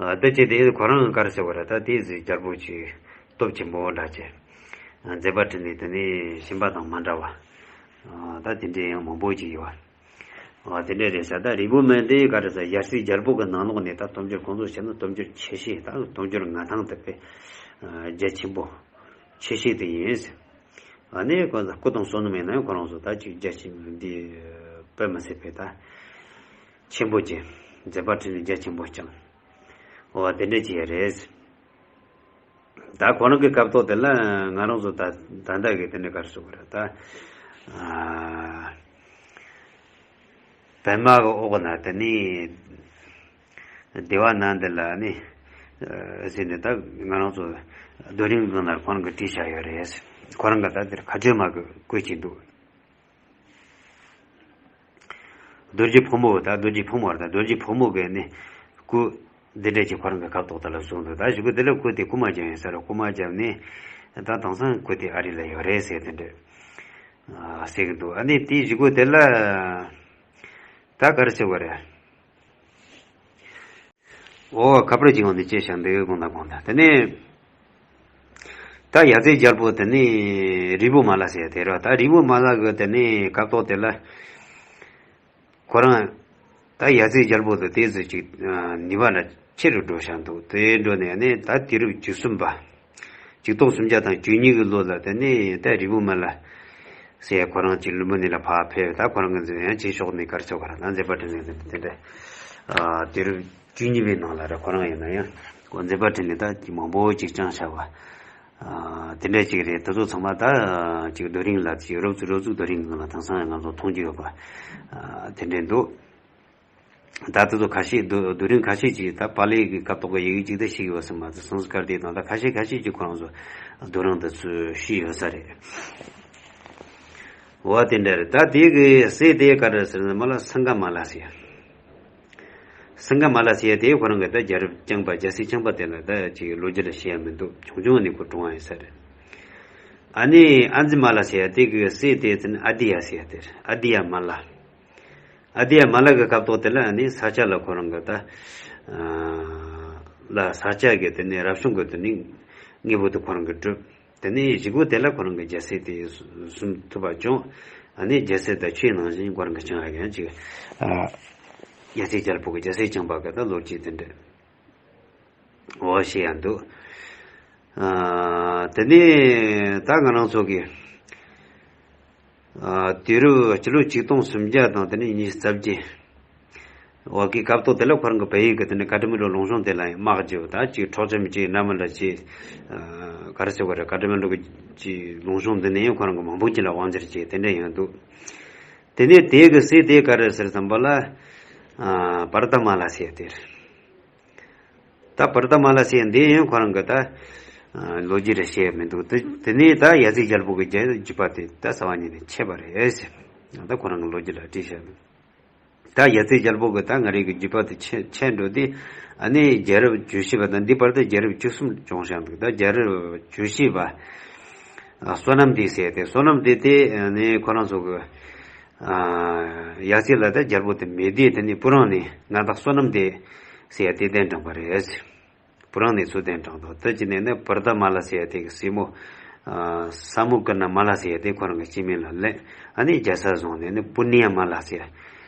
ཨ་དེ་ཅི་དེ་ཁོ་རང་ག་རེ་ཟེར་བ་རེད། ད་དེ་ཟིག་རྒྱལ་པོ་ཅིག་སྟོབས་ཆེན་པོ་འདྲ་ཅིག་མཛད་པ་ཁྲིད་ནས་དེ་ནས་གཞན་པ་དང་མ་འདྲ་བ། ཨ་ད་དེ་འདྲའི་ཡང་མང་པོ་ཅིག་ཡོད་བ། ཨ་དེ་འདྲ་རེད་ཤག་ད་རིལ་བུ་སྨན་དེ་ག་རེ་ཟེར། ཡབ་སྲས་རྒྱལ་པོ་གི་ནང་ལོགས་ནས་ད་སྟོབས་འབྱོར་ཁོང་ཚོ་བྱས་ན་སྟོབས་འབྱོར་ཆེ་ཤོས། ད་སྟོབས་འབྱོར་མངའ་ཐང་དེ་དཔེ་རྒྱ་ཆེན་པོ་ཆེ་ཤོས་དེ་ཡིན། ཨ་ནི་ཁོ་ཚོ་སྐུ་དང་བསོད་ནམས་ཡིན་ན་ཡང་ཁོ་རང་ཚོ་ད་ཅིག་རྒྱ་ཆེན་འདི་དཔེ་མི་སྲིད་པའི་ད་ཆེན་པོ་ཅིག་མཛད་པ་ཁྲིད་ནས་རྒྱ་ཆེན་པོ་བསྐྱངས། འོ་དེ་འདྲ་ཅིག་རེད། ད་ཁོ་རང་གི་སྐབས་ཐོག་དེ་ལ་ང་རང་ཚོ་ད་ད་ལྟ་གི་དེ་འདྲ་ག་རེ་ཟེར་དགོས་རེད། ད་ཨ་པདྨ་གི་འོག་ན་དེ་ནས་བདེ་བ་ན་འདི་ལ་ནི་ཨ་ཟེར་ནས། ད་ང་རང་ཚོ་རྡོ་རིང་སྒང་ལ་ཁོ་རང་གིས་བྲིས་བཞག་ཡོད་རེད། ཁོ་རང་གིས་ད་དེར་མཁའ་སྤྱོད་མ་གི་བཀོད་ཀྱི་འདུག་རྡོ་རྗེ་ཕག་མོ། ད་རྡོ་རྗེ་ཕག་མོ་རེད། ད་རྡོ་རྗེ་ཕག་མོ་གི་ནི་སྐུ་འདི་འདྲ་ཅིག་ཁོ་རང་གི་སྐབས་ཐོག་དེ་ལ་བཟུང་འདུག་ད་གཞུག་གུ་དེ་ལ་སྐུ་དེ་རྐུ་མ་བརྒྱབ་ཡིན་ས་རེད། རྐུ་མ་བརྒྱབ་ནས་ད་དེང་སང་སྐུ་དེ་ཨ་རི་ལ་ཡོད་རེད་ཟེར་དེ་འདྲ་ཟེར་གི་འདུག་ཨ་ནི་དེའི་གཞུག་གུ་དེ་ལ་ད་ག་རེ་ཟེར་བ་རེད། ཨོ་ཁ་པར་གྱི་ངང་ནས་ཅེས་བྱ་འདི་གོང་དང་གོང་དང་། དེ་ནས་ད་ཡབ་སྲས་རྒྱལ་པོ་དེ་ནས་རིལ་བུ་མ་ལ་ཟེར་དེ་རེད། ད་རིལ་བུ་མ་ལ་གི་དེ་ནས་སྐབས་ཐོག་དེ་ལ་ཁོ་རང་ད་ཡབ་སྲས་རྒྱལ་པོ་དེ་དེ་ཟིག་ཅིག་ནུས་པ་ལ་ཆེ་རུ་འགྲོ་བཞག་འདུག་དེ་འགྲོ་ནས་ནི་ད་དུས་རབས་བཅུ་གསུམ་པ། ཆིག་སྟོང་སུམ་བརྒྱ་དང་བཅུ་གཉིས་ཀྱི་ལོ་ལ་དེ་ནས་ད་རིལ་བུ་མ་ལ་ཟེར་ཁོ་རང་ཅིག་ལུམ་བི་ནི་ལ་ཕར་ཕེབས། ད་ཁོ་རང་གི་མཛད་ཡང་ཆེ་ཤོས་ནི་ག་རེ་ཟེར་དགོས་རེད། ད་མཛད་པ་ཁྲིད་ནས་དེ་འདྲ་དུས་རབས་བཅུ་གཉིས་པའི་ནང་ལ་རེད། ཁོ་རང་ཡིན་ན་ཡང་ཁོ་མཛད་པ་ཁྲིད་ནས་ད་ཅིག་མང་པོ་ཅིག་བསྐྱངས་བཞག་པ་དེ་འདྲ་ཅིག་རེད། དེ་ཚོ་ཚང་མ་ད་ཅིག་རྡོ་རིང་ལ་ཅིག་རོབ་ཙམ་རོབ་ཙམ་རྡོ་རིང་ལ་དེང་སང་ང་ཚོ་མཐོང་རྒྱུ་ཡོད་པ། དེ་འདྲ་འདུག་ད་དེ་ཚོ་ཁ་ཤས་རྡོ་རྡོ་རིང་ཁ་ཤས་ཅིག་ད་པཱ་ལི་གི་སྐབས་ཐོག་གི་ཡི་གེ་ཅིག་ད་ཤེས་ཀྱི་ཡོད་ས་མ་རེད། སཾ་སྐྲྀ་ཏ་དང་ད་ཁ་ཤས་ཁ་ཤས་ཅིག་ཁོ་རང་ཚོ་རྡོ་རིང་དེ་ཚོ་ཤེས་ཡོད་ས་རེད། འོ་དེ་འདྲ་རེད། ད་དེ་གི་སྲས་དེ་ག་རེ་ཟེར་ན་མ་ལ་སིངྒ་མ་ལ་ཟེར། སིངྒ་མ་ལ་ཟེར་དེ་ཁོ་རང་གི་ད་རྒྱལ་རབས་རྐྱང་པ་རྒྱལ་སྲིད་རྐྱང་པ་དེ་ལ་ད་ཅིག་ལོ་རྒྱུས་ལ་བཤད་ཡ་མི་འདུག་ཆུང་ཆུང་ནས་ཁོ་གྲོངས་པ་ཡིན་ས་རེད། ཨ་ནི་ཨ་ཛི་མ་ལ་ཟེར་དེ་གི་སྲས་དེ་ཚོ་ནི་ཨ་དི་ཡ་ཟེར་དེ་རེད། ཨ་དི་ཡ་མ་ལ། ཨ་དི་ཡ་མ་ལ་གི་སྐབས་ཐོག་དེ་ལ་ཨ་ནི་ས་སྐྱ་ལ་ཁོ་རང་གི་ད་ལ་ས་སྐྱ་གི་དེ་ནས་རབ་བྱུང་གི་དེ་ནས་དངོས་པོ་དེ་ཁོ་རང་གི་བསྒྲུབས། དེ་ནས་གཞུག་གུ་དེ་ལ་ཁོ་རང་གི་རྒྱལ་སྲིད་དེ་བཟུང་ཐུབ་པ་བྱུང་། ཨ་ནི་རྒྱལ་སྲིད་ད་ཆོས་ནང་བཞིན་ཁོ་རང་གི་བསྐྱངས་ཡ་ཡང་ཅིག་རྒྱལ་སྲས་རྒྱལ་པོ་གི་རྒྱལ་སྲིད་བསྐྱངས་པ་གི་ད་ལོ་རྒྱུས་དེ་འདྲ། འོ་ཞེས་ཡང་འདུག་ཨ་དེ་ནས་ད་ང་རང་ཚོ་གི་ཨ་དུས་རབས་སྤྱི་ལོ་ཆིག་སྟོང་སུམ་བརྒྱ་དང་དེ་ནས་ཉི་ཤུ་རྩ་བརྒྱད། འོ་གི་སྐབས་ཐོག་དེ་ལ་ཁོ་རང་གི་བལ་ཡུལ་གི་དེ་ནས་ཀ་ཐ་མན་ཌུ་ལུང་གཤོང་དེ་ལ་ཡང་དམག་རྒྱབ། ད་ཅིག་འཕྲོག་བཅོམ་ཅིག་ན་མི་ལ་ཅིག་ཨ་ག་རེ་ཟེར་བ་རེད། ཀ་ཐ་མན་ཌུ་གི་ཅིག་ལུང་གཤོང་དེ་ནས་ཡང་ཁོ་རང་གི་མང་པོ་ཅིག་ལ་དབང་སྒྱུར་བྱས་དེ་འདྲ་ཡང་འདུག་དེ་ནས་དེ་གི་སྲས་དེ་ག་རེ་ཟེར་བསམ་པ་ལ་ཨ་བར་ཏ་མ་ལ་ཟེར་དེ་རེད། ད་བར་ཏ་མ་ལ་ཟེར་འདི་ཡང་ཁོ་རང་གི་ད་ལོ་རྒྱུས་རེ་བཤད་མི་འདུག་དེ་དེ་ནས་ད་ཡབ་སྲས་རྒྱལ་པོ་གི་རྒྱལ་རྒྱུད་པ་དེ་ད་རྩ་བ་ཉིད་ནས་ཆད་པ་རེད་ཟེར། ད་ཁོ་རང་གི་ལོ་རྒྱུས་ལ་བྲིས་བཞག་འདུག་ད་ཡབ་སྲས་རྒྱལ་པོ་གི་ད་ང་རང་གི་རྒྱུད་པ་དེ་ཆད་ཆད་འགྲོ་དུས་ཨ་ནི་རྒྱལ་རབས་བཅུ་བཞི་པ་དང་འདི་བར་དུ་རྒྱལ་རབས་བཅུ་གསུམ་བྱུང་བཞག་འདུག་ད་རྒྱལ་རབས་བཅུ་བཞི་པ་ཨ་བསོད་ནམས་སྡེ་ཟེར་ཏེ། བསོད་ནམས་སྡེ་དེ་ཨ་ནི་ཁོ་རང་ཚོ་གི་ཨ་ཡབ་སྲས་ལ་ད་རྒྱལ་པོ་དེ་མེད་དུས་དེ་ནི་སྤུ་རང་ནས་མངའ་བདག་བསོད་ནམས་སྡེ་ཟེར་ཡ་དེ་གདན་དྲངས་པ་རེད། སྤུ་རང་ནས་ཚུར་གདན་དྲངས་དང་། དེ་ཅི་ནས་ནི་བར་ཏ་མ་ལ་ཟེར་ཡ་དེ་གི་སྲས་མོ་ཨ་ས་མུ་ཀ་ན་མ་ལ་ཟེར་ཡ་དེ་ཁོ་རང་གི་སྐྱེ་དམན་ལ་ལེན། ཨ་ནི་རྒྱལ་ས་བཟུང་ནས་ནི་པུ་ནི་ཡ་མ་ལ་ཟེར་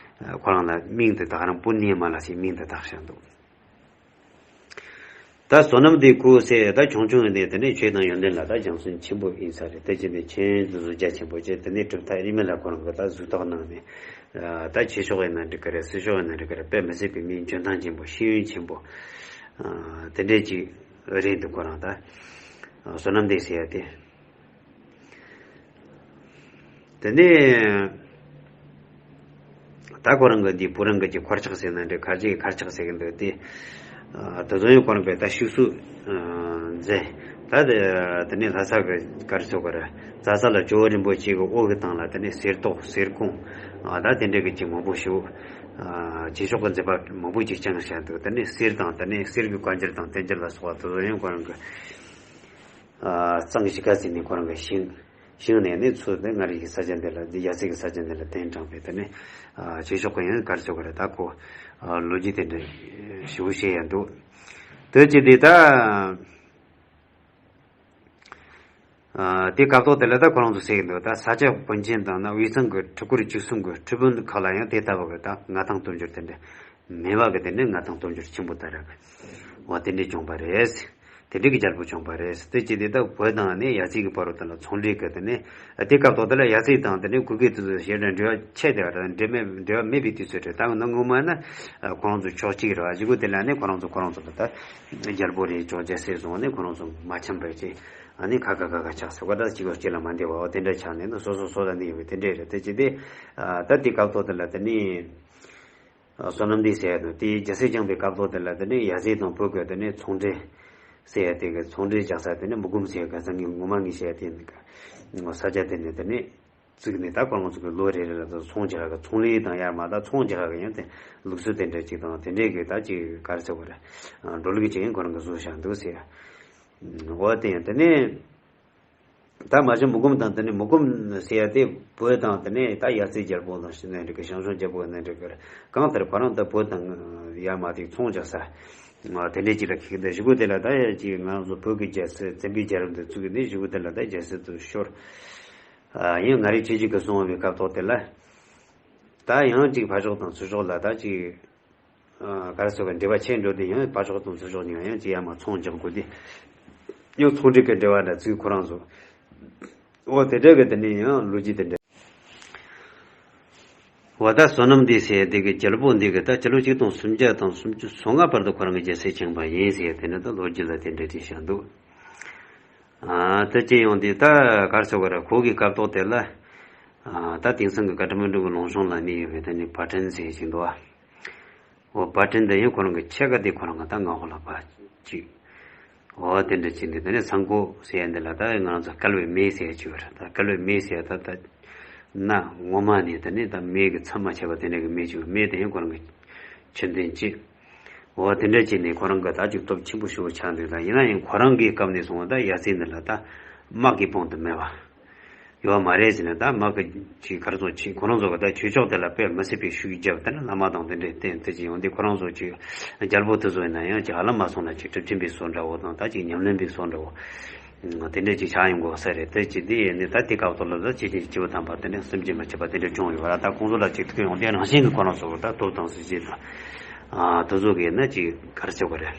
ཁོ་རང་ལ་མིང་དེ་བཏགས་རང་པུ་ནི་ཡ་མ་ལ་ཟེར་མིང་དེ་བཏགས་བཞག་འདུག་ད་བསོད་ནམས་སྡེ་ཁོ་ཟེར་ད་ཆུང་ཆུང་ཡིན་ནས་དེ་ནས་ཆོས་དང་ཡོན་ཏན་ལ་ད་སྦྱང་བརྩོན་ཆེན་པོ་ཡིན་ས་རེད། དེ་བྱས་ནས་མཁྱེན་དེ་ཚོ་རྒྱ་ཆེན་པོ་བྱས། དེ་ནས་གྲུབ་མཐའ་རིས་མེད་ལ་ཁོ་རང་གི་ད་གཟུགས་ཐོག་གནང་ནས་ད་ཆོས་ཕྱོགས་ཡིན་ན་འགྲིག་གི་རེད། སྲིད་ཕྱོགས་ཡིན་ན་འགྲིག་གི་རེད། དཔེ་མི་སྲིད་པའི་མིའི་འཇོན་ཐང་ཆེན་པོ་ཤེས་ཡོན་ཆེན་པོ་དེ་འདྲས་ཅིག་རེད་འདུག་ཁོ་རང་ད་བསོད་ནམས་སྡེ་ཟེར་ཡ་དེ། དེ་ནས་ད་ཁོ་རང་གི་འདི་བུ་རང་གི་ཀྱི་འཁོར་ཆགས་ཟེར་ན་འདྲ། ཁ་ཅིག་གི་འཁར་ཆགས་ཟེར་གི་འདུག་སྟེ། ཨ་དེ་ཚོ་ཡང་ཁོ་རང་གི་ད་ཤུགས་སུ་ཨ་མཛད། ད་དེ་དེ་ནས་ལྷ་ས་གི་གར་ཚོ་གར་རྩྭ་ས་ལ་ཇོ་བོ་རིན་པོ་ཆེ་གི་དབུ་གི་སྟེང་ལ་དེ་ནས་གསེར་ཏོག་གསེར་ཁུང་ཨ་ད་དེ་འདྲ་གི་ཅིག་མང་པོ་ཞིག་ རྗེས་ཕྱོགས་ཀྱི་མཛད་པ་མང་པོ་ཅིག་བསྐྱངས་བཞག་འདུག་དེ་ནས་གསེར་དང་དེ་ནས་གསེར་གྱི་བཀའ་འགྱུར་དང་བསྟན་འགྱུར་ལ་སོགས་པ་དེ་ཚོ་ཡང་ཁོ་རང་གི་གཙང་གཞིས་ཀ་རྩེ་ནས་ཁོ་རང་གི་ཤིང་ཤིང་ནས་ནི་ཚུར་ནི་མངའ་རིས་ཀྱི་ས་ཆ་འདི་ལ་འདི་ཡ་སྲིད་ཀྱི་ས་ཆ་འདི་ལ་གདན་དྲངས་པས། དེ་ནས་རྗེས་ཕྱོགས་ཀྱི་ཡང་གར་ཚོད་གར་ད་ཁོ་ལོ་རྒྱུས་དེ་འདྲ་ཞིབ་པོ་བཤད་ཡ་འདུག་དེ་ཅི་དེ་ད། དེ་སྐབས་ཐོག་དེ་ལ་ད་ཁོ་རང་ཚོ་ཟེར་གྱི་འདུག་ད་ས་སྐྱ་བོན་ཆེན་དང་ན་དབུས་གཙང་གི་ཁྲི་སྐོར་བཅུ་གསུམ་གི་ཁྲི་དཔོན་ཁག་ལ་ཡང་དེ་ལྟ་བུ་གི་ད་མངའ་ཐང་སྟོབས་འབྱོར་དེ་འདྲ་མེད་པ་གི་དེ་འདྲ་མངའ་ཐང་སྟོབས་འབྱོར་ཆེན་པོ་ད་ར་གི་འོ་དེ་འདྲ་བྱུང་པ་རེད། དེ་འདྲ་གི་རྒྱལ་པོ་བྱུང་པ་རེད། དེ་ཅི་དེ་ད་བོད་དང་ནི་ཡ་སྲིད་ཀྱི་བར་དུ་ད་ལ་ཚོང་འབྲེལ་གི་དེ་ནི་དེ་སྐབས་ཐོག་དེ་ལ་ཡ་སྲིད་དང་དེ་ནི་གུ་གེ་དེ་ཚོ་ཞེ་དྲག་འབྲེལ་བ་ཆད་དེ་བ་ར་འབྲེལ་མེད་འབྲེལ་བ་མེད་པའི་དུས་ཚོད་རེད། ད་ནི་ངོ་མ་ན་ཁོ་རང་ཚོ་ཕྱོགས་གཅིག་རེད་བ། གཞུག་གུ་དེ་ལ་ནི་ཁོ་རང་ཚོ་ཁོ་རང་ཚོ་ལ་ད། རྒྱལ་པོ་རེད་ཅོག་རྒྱལ་སྲིད་བཟུང་ནས་ཁོ་རང་ཚོ་མ་འཆམ་པའི་ཅིག་ཨ་ནི་ཁ་ཁ་ཁ་ཁ་ཆགས་ཟེར་བ་ད་གཅིག་གོ་གཅིག་ལ་མ་འདི་བ་འོ་དེ་འདྲ་ཆགས་ནས་ན་སོ་སོ་སོ་ལ་འདི་ཡོད་པའི་དེ་འདྲ་རེད། དེ་ཅི་སྟེ་ད་དེ་སྐབས་ཐོག་དེ་ལ་དེ་ནི་བསོད་ནམས་འདི་ཟེར་ཡ་དང་དེ་རྒྱལ་སྲིད་བསྐྱངས་པའི་སྐབས་ཐོག་དེ་ལ་དེ་ནི་ཡ་སྲིད་དང་བོད་ཀྱི་དེ་ནི་ཚོང་འབྲེལ་ཟེར་ཡ་དེ་གི་ཚོང་འབྲེལ་རྒྱག་ས་དེ་ནི་མུ་གུམ་ཟེར་ཡ་ག་ས་ངས་ངོ་མ་ངས་བཤད་ཡ་དེ་ནི་ག་ས་ཆ་དེ་ནི་དེ་ནི། བཙུགས་ནས་ད་ཁོ་རང་ཚོ་གི་ལོ་རེ་རེ་ལ་ད་ཚོང་རྒྱག་གི་ཚོང་ལས་དང་ཡར་མར་ད་ཚོང་རྒྱག་གི་ཡང་དེ་ལུགས་སྲོལ་དེ་འདྲ་ཅིག་དང་དེ་འདྲའི་གི་ད་ཅིག་ག་རེ་ཟེར་བ་རེད། འགྲོ་ལུགས་ཅིག་ཡང་ཁོ་རང་གི་བཟོ་བཞག་འདུག་ཟེར། འོ་དེ་ཡང་དེ་ནས་ད་མ་གཞི་མུ་གུམ་དང་དེ་ནས་མུ་གུམ་ཟེར་ཡ་དེ་བོད་དང་དེ་ནས་ད་ཡ་སྲིད་རྒྱལ་པོ་དང་ཞི་གནས་འདྲ་གི་ཞང་ཞུང་རྒྱལ་པོ་གནས་འདྲ་གི་གང་ལྟར་ཁོ་རང་ད་བོད་དང་ཡར་མར་དེ་ཚོང་རྒྱག་ས་དེ་འདྲའི་ཅིག་ལ་ཁེག་འདི་གཞུག་གུ་དེ་ལ་ད་ཡ་ཅིག་ང་རང་ཚོ་བོད་ཀྱི་རྒྱལ་སྲིད་བཙན་པོའི་རྒྱལ་རབས་འདི་བཙུགས་ནས་གཞུག་གུ་དེ་ལ་ད་རྒྱལ་སྲིད་དུ་ཤོར། ཡང་མངའ་རིས་ཆོས་རྒྱལ་གྱིས་གསུངས་པའི་སྐབས་ཐོག་དེ་ལ། ད་ཡང་ཅིག་ཕར་ཕྱོགས་དང་ཚུར་ཕྱོགས་ལ་ད་ཅིག་ག་རེ་ཟེར་བ་འབྲེལ་བ་ཆད་འགྲོ་དུས་ཡང་ཕར་ཕྱོགས་དང་ཚུར་ཕྱོགས་ནས་ཡང་ཅིག་ཡར་མར་ཚོང་རྒྱག་དགོས་དུས། ཡང་ཚོང་འབྲེལ་གྱི་འབྲེལ་བ་འདྲ་ཚུལ་ཁོ་རང་ཚོ། འོ་དེ་འདྲ་གི་དེ་ནས་ཡང་ལོ་རྒྱུས་དེ་འདྲ། འོ་ད་བསོད་ནམས་འདི་ཟེར་དེ་གི་རྒྱལ་པོ་འདི་གི་ད་སྤྱི་ལོ་ཆིག་སྟོང་སུམ་བརྒྱ་དང་སུམ་ཅུ་སོ་ལྔ་བར་དུ་ཁོ་རང་གི་རྒྱལ་སྲིད་བསྐྱངས་པ་ཡིན་ཟེར་དེ་ནི་ད་ལོ་རྒྱུས་ལ་དེ་འདྲ་ཅིག་བཞག་འདུག་ཨ་ད་ཅི་ཡོང་དུས་ད་གར་སོ་གར་ཁོ་གི་སྐབས་ཐོག་དེ་ལ་ཨ་ད་དེང་སང་གི་ཀ་ཐ་མན་ཌུ་གི་ལུང་གཤོང་ལ་གནས་ཡོད་པའི་ད་ནི་བ་ཊན་ཟེར་ཞིག་འདུག་ཨ། འོ་བ་ཊན་དེ་ཡང་ཁོ་རང་གི་ཕྱེད་ཀ་དེ་ཁོ་རང་གི་ད་མངའ་འོག་ལ་བ་ཅིག་འོ་དེ་འདྲ་ཅིག་འདི་ད་ནི་ཚང་ཀོ་ཟེར་ཡ་འདི་ལ་ད་ང་རང་ཚོ་བསྐལ་བའི་མེ་ཟེར་ཡ་ཅིག་ཡོད་རེད། ད་བསྐལ་བའི་མེ་ཟེར་ཡ་ད་ད་ན་ངོ་མ་ནི་ད་ནི་ད་མེ་གི་མཚམས་མ་ཆད་པ་དེ་འདྲ་གི་མེ་ཅིག་ཡོད། མེ་དེ་ཡང་ཁོ་རང་གི་ཆུ་འདོན་ཅིག་འོ་དེ་འདྲ་བྱས་ནས་ཁོ་རང་གི་ད་ཅིག་སྟོབས་ཆེན་པོ་ཞེ་པོ་ཆགས་འདུག་ད་ཡིན་ན་ཡང་ཁོ་རང་གི་སྐབས་ནས་བཟུང་བ་ད་ཡ་སྲིད་འདི་ལ་ད་དམག་གི་དཔུང་དུ་མེད་པ་ཡོད་མ་རེད་ཟེར་ན། ད་དམག་གི་ཅིག་གར་སོང་ཅིག་ཁོ་རང་ཚོ་གི་ད་ཆོས་ཕྱོགས་དེ་ལ་དཔེ་མི་སྲིད་པའི་ཤུགས་རྒྱབ། ད་ནི་བླ་མ་དང་དེ་འདྲའི་རྟེན་དེ་ཅིག་ཡོང་དུས་ཁོ་རང་ཚོ་ཅིག་རྒྱལ་པོ་དེ་ཚོ་ཡིན་ན་ཡང་ཅིག་ཧ་ལམ་མ་སོང་ན་ཅིག་གྲུབ་ཆེན་པའི་བཟོ་འདྲ་བོ་དང་ད་ཅིག་ཉམས་ལེན་པའི་བཟོ་འདྲ་བོ། དེ་འདྲས་ཅིག་ཆགས་ཡོང་དགོས་ས་རེད། དེ་ཅི་དེ་ཡིན་ནི་ད་དེ་སྐབས་ཐོག་ལ་ད་ཅི་ཅི་སྤྱི་བོ་ཐམ་པ་དེ་འདྲས་སེམས་ཅན་མ་བྱེད་པ་དེ་འདྲས་བྱུང་ཡོད་ར། ད་ཁོང་ཚོ་ལ་ཅིག་ཐུག་ཡོང་དེ་རང་བཞིན་གྱི་ཁོ་རང་ཚོ་ད་སྟོབས་དང་སྲིད་ཇུས་དང་། ཨ་དེ་ཚོ་གིས་ན་ཅིག་ག་རེ་བྱེད་དགོས་རེད།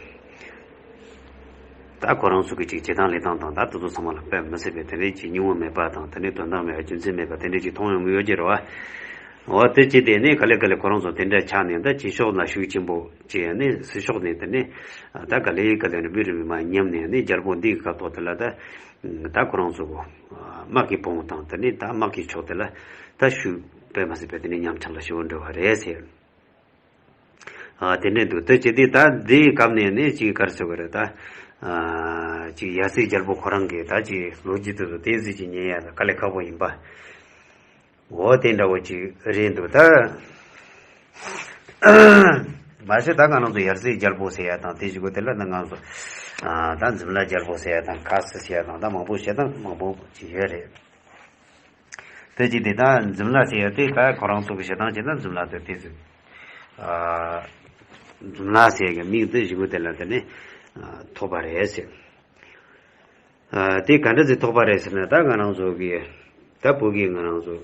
ད་ཁོ་རང་ཚོ་གི་ཅིག་བྱེད་སྟངས་ལས་སྟངས་དང་ད་དེ་ཚོ་ཚང་མ་ལ་དཔེ་མི་སྲིད་པའི་དེ་འདྲས་ཅིག་སྙིང་བོ་མེད་པ་དང་དེ་འདྲས་དོན་དག་མེད་པ་རྒྱུ་མཚན་མེད་པ་དེ་འདྲས་ཅིག་མཐོང་ཡོང་གི་ཡོད་ཀྱི་རེད་བ། འོ་དེ་ཅི་དེ་ནི་ག་ལེ་ག་ལེ་ཁོ་རང་ཚོ་དེ་འདྲ་ཆགས་ནས་ད་ཕྱི་ཕྱོགས་ལ་ཤུགས་ཆེན་པོ་ཅི་ཡང་ནི་ཕྱི་ཕྱོགས་ནས་དེ་ནི་ད་ག་ལེ་ག་ལེ་ནི་བི་རི་བི་མ་ཉམས་ནས་ནི་རྒྱལ་པོ་འདི་གི་སྐབས་ཐོག་དེ་ལ་ད་ད་ཁོ་རང་ཚོ་དམག་གི་དཔུང་དང་དེ་ནི་ད་དམག་གི་ཕྱོགས་དེ་ལ་ད་ཤུགས་དཔེ་མ་སྲིད་པའི་དེ་ནི་ཉམས་ཆག་ལ་ཞེ་པོ་འགྲོ་བ་རེད་ཟེར། ཨ་དེ་འདྲ་འདུག་དེ་ཅི་དེ་ད་འདི་སྐབས་ནས་ནི་ཅིག་ག་རེ་ཟེར་བ་རེད་ད། ཨ་ཅིག་ཡ་སྲིད་རྒྱལ་པོ་ཁོ་རང་གིས་ད་ཅིག་ལོ་རྒྱུས་དེ་ཚོ་བསྟན་སྲིད་ཅིག་ཉན་ཡ་ད་དཀའ་ལས་ཁག་པོ་ཡིན་པ། འོ་དེ་འདྲ་བོ་ཅིག་རེད་འདུག་ད་མ་གཞི་ད་ང་རང་ཚོ་ཡར་སྲིད་རྒྱལ་པོ་ཟེར་ཡ་དང་དེ་བཞིན་གོ་དེ་ལ་ནི་ང་ཚོ་ཨ་ད་འཛིམ་ལྷ་རྒྱལ་པོ་ཟེར་ཡ་དང་ཁ་སི་ཟེར་ཡ་དང་ད་མང་པོ་བཤད་སྟངས་མང་པོ་ཅིག་ཡོད་རེད། དེ་ཅི་དེ་ད་འཛིམ་ལྷ་ཟེར་ཡ་དེ་ད་ཁོ་རང་ཚོ་གི་བཤད་སྟངས་བྱས་ན་འཛིམ་ལྷ་དེ་དེ་ཚོ་ཨ་འཛིམ་ལྷ་ཟེར་ཡ་གི་མིང་དེ་བཞིན་གོ་དེ་ལ་དེ་ནི་ཨ་ཐོགས་པ་རེད་ཟེར། ཨ་དེ་ག་འདྲ་ཞིག་ཐོགས་པ་རེད་ཟེར་ན་ད་ང་རང་ཚོ་གི་ད་བོད་ཀྱི་ང་རང་ཚོ་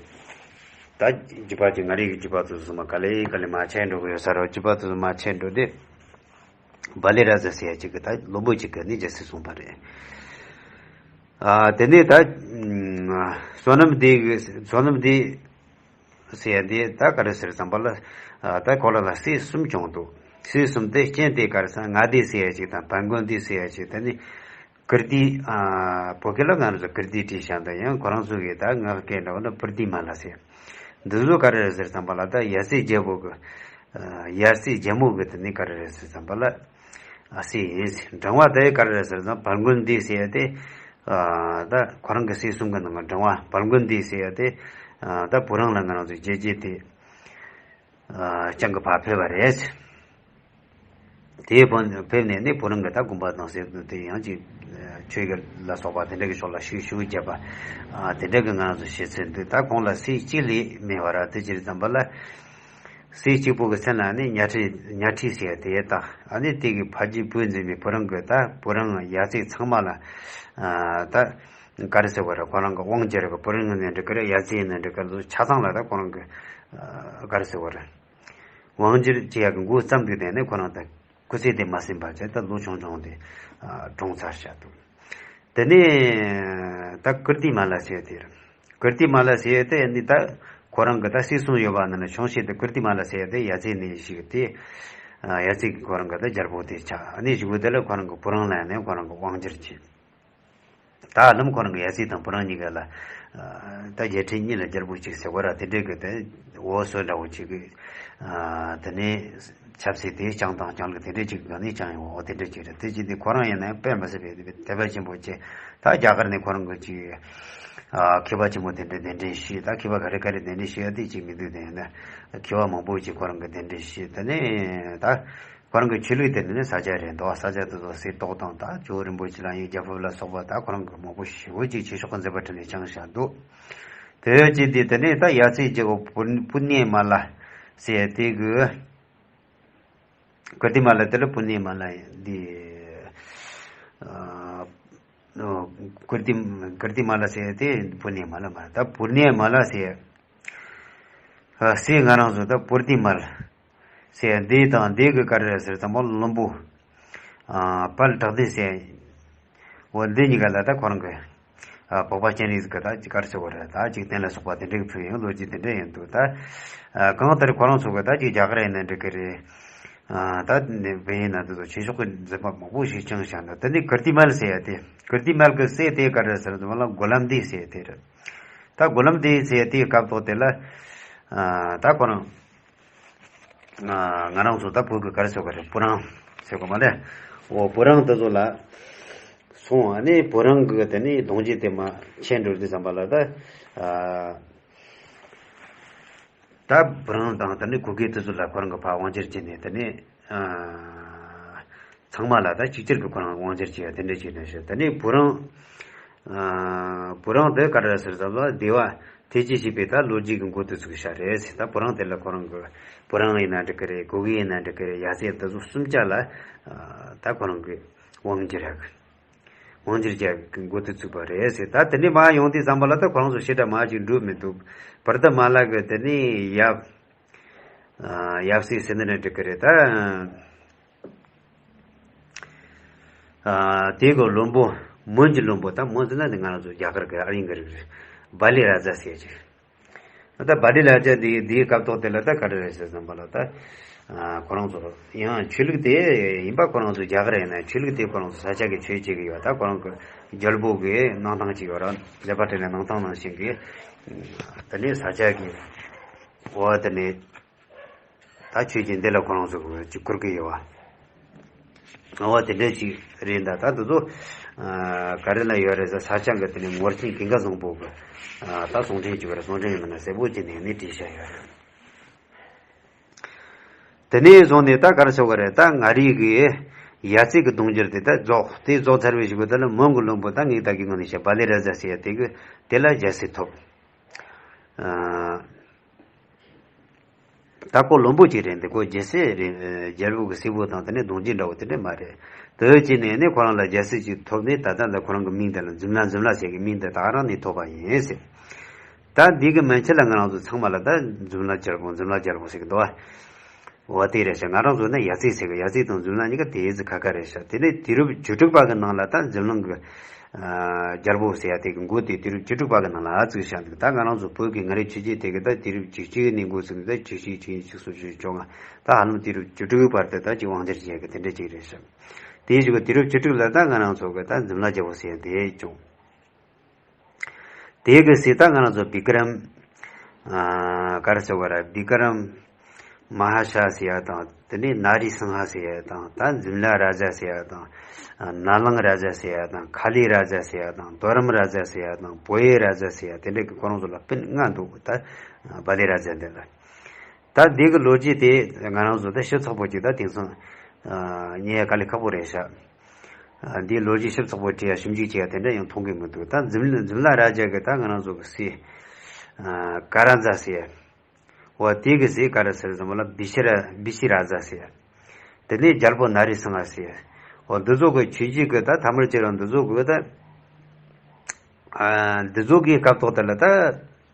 ད་རྒྱུད་པ་ཅིག་མངའ་རིས་ཀྱི་རྒྱུད་པ་དེ་ཚོ་མ་ག་ལེ་ག་ལེ་མ་ཆད་འགྲོ་གི་ཡོད་ས་རེད། རྒྱུད་པ་དེ་ཚོ་མ་ཆད་འགྲོ་དེ་བ་ལི་ར་ཛ་ཟེར་ཡ་ཅིག་གི་ད་བློན་པོ་ཅིག་གི་ནི་རྒྱལ་སྲིད་བཟུང་བ་རེད། ཨ་དེ་ནས་ད་བསོད་ནམས་འདི་གི་བསོད་ནམས་འདི་ཟེར་ཡ་འདི་ད་ག་རེ་ཟེར་ཙམ་པ་ལ་ཨ་ད་ཁོ་རང་ལ་སྲས་གསུམ་བྱུང་འདུག་སྲས་གསུམ་དེ་རྐྱེན་དེ་ག་རེ་ཟེར་མངའ་སྡེ་ཟེར་ཡ་ཅིག་དང་བན་དགོན་སྡེ་ཟེར་ཡ་ཅིག་ད་ནི་ཀིརྟི། ཨ་བོད་སྐད་ལ་ང་རང་ཚོ་ཀིརྟི་བྲིས་བཞག་འདུག་ཡང་ཁོ་རང་ཚོ་གིས་ད་ངག་སྐད་འདྲ་བོ་ན་པིརྟི་མ་ལ་ཟེར། འདི་ཚོ་ག་རེ་རེད་ཟེར་ཙམ་པ་ལ་ད་ཡ་སྲས་རྒྱལ་པོ་གི་ཨ་ཡ་སྲས་རྒྱལ་མོ་གི་དེ་ནི་ག་རེ་རེད་ཟེར་ཙམ་པ་ལ་ཨ་སྲས་ཡིན་ཟེར། འབྲིང་བ་དེ་ག་རེ་རེད་ཟེར་ཙམ་བལ་མགོན་སྡེ་ཟེར་ཡ་དེ་ཨ་ད་ཁོ་རང་གི་སྲས་གསུམ་གི་ནང་གི་འབྲིང་བ་བལ་མགོན་སྡེ་ཟེར་ཡ་དེ་ཨ་ད་བུ་རང་ལ་ང་རང་ཚོ་རྒྱལ་རྒྱལ་དེ། ཨ་རྐྱང་གི་ཕར་ཕེབས་པ་རེད། དེའི་ཕན་ཕེབས་ནས་ནི་བུ་རང་གི་ད་དགོན་པ་དང་ཟེར་དུས་དེ་ཡང་ཅིག་ཆོས་ཀྱི་ལ་སོགས་པ་དེ་འདྲ་གི་ཕྱོགས་ལ་ཤུགས་ཤུགས་བརྒྱབ་པ། ཨ་དེ་འདྲ་གི་ང་རང་ཚོ་བྱེད་ཚུལ་འདི། ད་ཁོང་ལ་སྲས་གཅིག་ལས་མེད་པ་ར། དེ་ཅིར་ཙམ་པ་ལ་སྲས་གཅིག་པོ་གི་མཚན་ལ་ནི་གཉའ་ཁྲི་གཉའ་ཁྲི་ཟེར་དེ། ད་ཨ་ནི་དེ་གི་ཕ་རྒྱུད་བུ་འཛིན་པའི་བུ་རང་གི་ད་བུ་རང་ཡ་མཚན་ཚང་མ་ལ་ཨ་ད་ག་རེ་ཟེར་བ་ར། ཁོ་རང་གི་དབང་སྒྱུར་གི་བུ་རང་ཡིན་ནའི་འགྲིག་གི་རེད། ཡ་མཚན་ཡིན་ནའི་འགྲིག་གི་རེད། ཆ་ཚང་ལ་ད་ཁོ་རང་གི་ཨ་ག་རེ་ཟེར་བ་ར། དབང་སྒྱུར་བྱེད་ཡག་གི་འགོ་བརྩམས་འདུག་དེ་ནས་ཁོ་རང་ད་སྐུ་ཚེ་དེ་མ་ཟིན་པ་བྱས། ད་ལོ་ཆུང་ཆུང་དེ་ཨ་གྲོངས་ཚར་བཞག་འདུག་དེ་ནས་ད་ཀིརྟི་མ་ལ་ཟེར་དེ་རེད། ཀིརྟི་མ་ལ་ཟེར་དེ་ནི་ད་ཁོ་རང་གི་ད་སྲས་གསུམ་ཡོད་པ་ནང་ནས་ཆུང་ཤོས་དེ་ཀིརྟི་མ་ལ་ཟེར་དེ་ཡ་མཚན་ནས་ཞིག་དེ། ཨ་ཡ་མཚན་གྱི་ཁོ་རང་གི་ད་རྒྱལ་པོ་དེ་ཆགས། ཨ་ནི་གཞུག་གུ་དེ་ལ་ཁོ་རང་གི་བུ་རང་ལ་ནས་ཁོ་རང་གི་དབང་སྒྱུར་བྱས། ད་ལམ་ཁོ་རང་གི་ཡ་མཚན་དང་བུ་རང་གཉིས་ཀ་ལ་ཨ་ད་རྒྱལ་ཕྲན་གཉིས་ལ་རྒྱལ་པོ་གཅིག་ཟེར་བ་ར། དེ་འདྲའི་གི་དེ་འོ་བཟོ་འདྲ་བོ་གཅིག་གི་ཨ་དེ་ནས་ཆབ་སྲིད་དེ་བསྐྱངས་དང་བསྐྱངས་ལུགས་དེ་འདྲའི་གཅིག་གི་ནས་བསྐྱངས་ཡོང་། འོ་དེ་འདྲའི་གཅིག་རེད། དེ་གཅིག་དེ་ཁོ་རང་ཡིན་ན་དཔེ་མི་སྲིད་པའི་དད་པ་ཆེན་པོ་བྱས། ད་རྒྱ་གར་ནས་ཁོ་རང་གི་གཅིག་ཨ་མཁས་པ་ཆེན་པོ་དེ་འདྲའི་གདན་འདྲེན་ཞུས། ད་མཁས་པ་ག་རེ་ག་རེ་གདན་འདྲེན་ཞུས་ཡ་དེ་གཅིག་མི་འདུག་དེ་ཡིན་ན་མཁས་པ་མང་པོ་གཅིག་ཁོ་རང་གི་གདན་འདྲེན་ཞུས། དེ་ནས་ད་ཁོ་རང་གི་ཆོས་ལུགས་དེ་ནི་ས་སྐྱ་རེད་འདུག་ས་སྐྱ་དེ་ཚོ་གསེར་ཏོག་དང་ད་ཇོ་བོ་རིན་པོ་ཆེ་ལ་ཡང་རྒྱ་ཕུབ་ལ་སོགས་པ་ད་ཁོ་རང་གི་མང་པོ་ཞེ་པོ་ཅིག་ཆོས་ཕྱོགས་ཀྱི་མཛད་པ་འཕྲིན་ལས་བསྐྱངས་བཞག་འདུག་དེ་བས་ཀྱི་འདི་དེ་ནས་ད་ཡ་མཚན་གྱི་བུ་བུ་སྣེ་མ་ལ་ཟེར་དེ་གི་ཀིརྟི་མ་ལ་དེ་ལ་བུ་སྣེ་མ་ལ་འདི་ཨ་ཀིརྟི་ཀིརྟི་མ་ལ་ཟེར་དེ་བུ་སྣེ་མ་ལ་མ་ད་བུ་སྣེ་མ་ལ་ཟེར། ཨ་སྲས་ང་རང་ཚོ་ད་པུར་ཏི་མལ་ཟེར་འདི་དང་འདི་གི་ག་རེ་རེད་ཟེར་ཙམ་པ་བློན་པོ་ཨ་དཔལ་གྲགས་ལྡན་ཟེར། འོ་འདི་གཉིས་ཀ་ལ་ད་ཁོ་རང་གི་ཨ་བོགས་པ་སྤྱན་རས་གཟིགས་གི་ད་ཅི་ག་རེ་ཟེར་བ་རེད། ད་འཇིག་རྟེན་ལ་སོགས་པ་དེ་འདྲ་གི་ཕུལ་ཡོང་ལོ་རྒྱུས་དེ་འདྲ་ཡིན་འདུག་ད་ཨ་གང་ལྟར་ཁོ་རང་ཚོ་གི་ད་ཅིག་རྒྱ་གར་ཡིན་ན་འགྲིག་གི་རེད། ཨ་ད་ནི་བོད་ཡིན་ན་དེ་ཚོ་ཆོས་ཕྱོགས་ཀྱི་མཛད་པ་མང་པོ་ཞིག་བསྐྱངས་བཞག་འདུག་དེ་ནི་ཀིརྟི་མལ་ཟེར་ཡ་དེ། ཀིརྟི་མལ་གི་སྲས་དེ་ག་རེ་ཟེར་ཙམ་པ་ལ་གོ་ལམ་འདི་ཟེར་དེ་རེད། ད་གོ་ལམ་འདི་ཟེར་དེའི་སྐབས་ཐོག་དེ་ལ་ཨ་ད་ཁོ་རང་ཨ་ང་རང་ཚོ་ད་བོད་ཀྱི་ག་རེ་ཟེར་བ་རེད། སྤུ་རང་ཟེར་གོ་མ་ལས། འོ་སྤུ་རང་དེ་ཚོ་ལ་སོང་། ཨ་ནི་སྤུ་རང་གི་དེ་ནི་གདུང་རྒྱུད་དེ་མ་ཆད་འགྲོ་དུས་ཙམ་པ་ལ་ད་ཨ་ད་སྤུ་རང་དང་དེ་ནི་གུ་གེ་དེ་ཚོ་ལ་ཁོ་རང་གི་ཕར་དབང་སྒྱུར་བྱས་ནས་དེ་ནི་ཨ་ཚང་མ་ལ་ད་གཅིག་གྱུར་གྱི་ཁོ་རང་དབང་སྒྱུར་བྱས་ཡ་དེ་འདྲ་བྱས་ནས་ཤོད། དེ་ནས་བུ་རང་ཨ་བུ་རང་དེ་ག་རེ་ཟེར་ཙམ་ལ་སྡེ་བ་དེ་ཅི་ཞིག་པའི་ད་ལོ་རྒྱུས་ཀྱི་འགོ་དེ་ཚུགས་ཤག་རེད་ཟེར། ད་བུ་རང་དེ་ལ་ཁོ་རང་གི་བུ་རང་ཡིན་ན་འགྲིག་གི་རེད། གུ་གེ་ཡིན་ན་འགྲིག་གི་རེད། ཡ་མཚན་དེ་ཚོ་གསུམ་ཆ་ལ་ཨ་ད་ཁོ་རང་གི་དབང་སྒྱུར་ཡག་གི་དབང་སྒྱུར་རྒྱག་གི་འགོ་དེ་ཚུགས་པ་རེད་ཟེར། ད་དེ་ནས་མར་ཡོང་དུས་ཙམ་པ་ལ་ད་ཁོ་རང་ཚོ་ཞེ་དྲག་མར་ཅིག་འགྲོ་མི་འདུག་བར་ད་མ་ལ་གི་དེ་ནས་ཡབ་ཨ་ཡབ་སྲས་ཟེར་ན་ནི་འགྲིག་གི་རེད། ད་ཨ་དེ་གི་བློན་པོ་མོན་གྱི་བློན་པོ། ད་མོན་ཟེར་ན་ནི་ང་རང་ཚོ་རྒྱ་གར་གི་ཨ་རིང་གི་རིགས་རེད། བ་ལི་ར་ཛ་ཟེར་ཅིག་ད་བ་ལི་ར་ཛ་འདི་འདིའི་སྐབས་ཐོག་དེ་ལ་ད་ག་རེ་རེད་ཟེར་ཙམ་པ་ལ་ད་ཨ་ཁོ་རང་ཚོ་ཡང་ཆོས་ལུགས་དེ་ཡིན་པ། ཁོ་རང་ཚོ་རྒྱ་གར་ཡིན་ན་ཆོས་ལུགས་དེ་ཁོ་རང་ཚོ་ས་སྐྱ་གི་ཆོས་བྱེད་གི་ཡོད། ད་ཁོ་རང་གི་རྒྱལ་པོ་གི་གནང་སྟངས་ཅིག་ཡོད་ར། མཛད་པ་འཕྲིན་ལས་གནང་སྟངས་ནང་བཞིན་གི་དེ་ནས་ས་སྐྱ་གི་འོ་དེ་ནས་ད་ཆོས་ཀྱི་འདི་ལ་ཁོ་རང་ཚོ་གི་ཅིག་བཀུར་གི་ཡོད་བ། འོ་དེ་འདྲ་ཞིག་རེད། ད་ད་དེ་ཚོ་ཨ་ག་རེ་ལ་ཡོད་རེད་ཟེར། ས་སྐྱ་གི་དེ་ནས་ངོར་ཆེན་ཀུན་དགའ་བཟང་པོ་གི་ཨ་ད་གསུང་འཕྲིན་ཅིག་ཡོད་རེད། གསུང་འཕྲིན་ཡིན་ན་གསལ་པོ་བྱས་ནས་ནི་བྲིས་བཞག་ཡོད་རེད། དེ་ནས་བཟུང་ནས་ད་ག་རེ་ཟེར་བ་རེད། ད་མངའ་རིས་ཀྱི་ཡ་མཚན་གྱི་གདུང་རྒྱུད་དེ་ད་རྫོགས། དེ་རྫོགས་ཚར་བའི་གཞུག་གུ་དེ་ལ་མོན་གྱི་བློན་པོ་ད་ངས་ད་གིན་སྔོན་ནས་བཤད་བ་ལི་ར་ཛ་ཟེར་ཡ་དེ་གི་དེ་ལ་རྒྱལ་སྲིད་ཐོབ། ཨ་ད་ཁོ་བློན་པོ་ཅིག་རེད་འདི། ཁོ་རྒྱལ་སྲས་རེད། རྒྱལ་པོ་གི་སྲས་པོ་དང་དེ་ནས་གདུང་རྒྱུད་འདྲ་བོ་དེ་འདྲ་མ་རེད། དེ་བྱས་ནས་ནི་ཁོ་རང་ལ་རྒྱལ་སྲིད་ཅིག་ཐོབ་ནས། ད་ལྟ་ལ་ཁོ་རང་གི་མིང་དེ་ལ་འཛུམ་ལ་འཛུམ་ལ་ཟེར་གི་མིང་དེ་ད་རང་ནས་ཐོབ་པ་ཡིན་ཟེར། ད་འདི་གི་མན་ཆད་ལ་ང་རང་ཚོ་ཚང་མ་ལ་ད་འཛུམ་ལ་རྒྱལ་པོ་འཛུམ་ལ་རྒྱལ་པོ་ཟེར་གི་འདུག་བ། འོ་དེ་རེད་ཤག་ང་རང་ཚོ་ནི་ཡ་མཚན་ཟེར་གི། ཡ་མཚན་དང་འཛུམ་ལ་གཉིས་ཀ་དེ་ཟིག་ཁ་ཁ་རེད་ཤག་དེ་ནས་དུས་རབས་བཅུ་དྲུག་པ་གི་ནང་ལ་ད་འཛམ་གླིང་གི་ཨ་རྒྱལ་པོ་ཟེར་ཡ་དེ་གི་འགོ་དེ་དུས་རབས་བཅུ་དྲུག་པ་གི་ནང་ལ་ཨ་བཙུགས་བཞག་འདུག་ད་ང་རང་ཚོ་བོད་ཀྱི་མངའ་རིས་ཆོས་བརྒྱུད་དེ་གི་ད་དུས་རབས་བཅུ་གཅིག་ནས་འགོ་བཙུགས་ནས་ད་བཅུ་གཅིག་བཅུ་གཉིས་བཅུ་གསུམ་བཅུ་བཞི་བཅོ་ལྔ། ད་ཧ་ལམ་དུས་རབས་བཅུ་དྲུག་བར་དུ་ད་ཅིག་དབང་སྒྱུར་བྱས་གི་དེ་འདྲ་ཅིག་རེད་ཤག་དེའི་གཞུག་གི་དུས་རབས་བཅུ་དྲུག་ལ་ད་ང་རང་ཚོ་གི་ད་འཛུམ་ལ་རྒྱལ་པོ་ཟེར་ཡ་དེ་བྱུང་། དེ་གི་སྲས་ད་ང་རང་ཚོ་བི་ཀ་རམ། ཨ་ག་རེ་ཟེར་བ་ར། བི་ཀ་རམ་མ་ཧ་ཤ་ཟེར་ཡ་དང་། དེ་ནས་ན་རི་སིང་ཧ་ཟེར་ཡ་དང་། ད་འཛུམ་ལ་ར་ཛ་ཟེར་ཡ་དང་། ཨ་ན་ལང་ར་ཛ་ཟེར་ཡ་དང་། ཁ་ལི་ར་ཛ་ཟེར་ཡ་དང་། རྡོ་རམ་ར་ཛ་ཟེར་ཡ་དང་། བོ་ཡེ་ར་ཛ་ཟེར་ཡ། དེ་འདྲ་གི་ཁོ་རང་ཚོ་ལ་སྤུན་ལྔ་འདུག་ད་བ་ལི་ར་ཛ་འདི་ལ། ད་འདི་གི་ལོ་རྒྱུས་དེ་ང་རང་ཚོ་ད་ཞིབ་ཚགས་པོ་ཅིག་ད་དེང་སང་རྙེད་ཡ་དཀའ་ལས་ཁག་པོ་རེད་ཤག་འདིའི་ལོ་རྒྱུས་ཞིབ་ཚགས་པོ་བྲིས་ཡ་ཞིབ་འཇུག་བྱེད་ཡ་དེ་འདྲ་ཡང་མཐོང་གི་མི་འདུག་ད་འཛིན་འཛིན་བླ་རྭ་རྒྱ་གི་ད་ང་རང་ཚོ་གི་སྲས་ཀ་ར་ཛ་ཟེར་ཡ། འོ་དེ་གི་སྲས་ཀ་ར་ཟེར་ཙམ་པ་ལ་བི་ཤི་ར་བི་ཤི་ར་ཛ་ཟེར་ཡ། དེ་ནས་རྒྱལ་པོ་ན་རི་སིང་ཧ་ཟེར་ཡ། འོ་འདི་ཚོ་གི་ཆོས་བརྒྱུད་གི་ད་ཐ་མར་ཅི་རང་འདི་ཚོ་གི་ད། ཨ། འདི་ཚོ་གི་སྐབས་ཐོག་དེ་ལ་ད་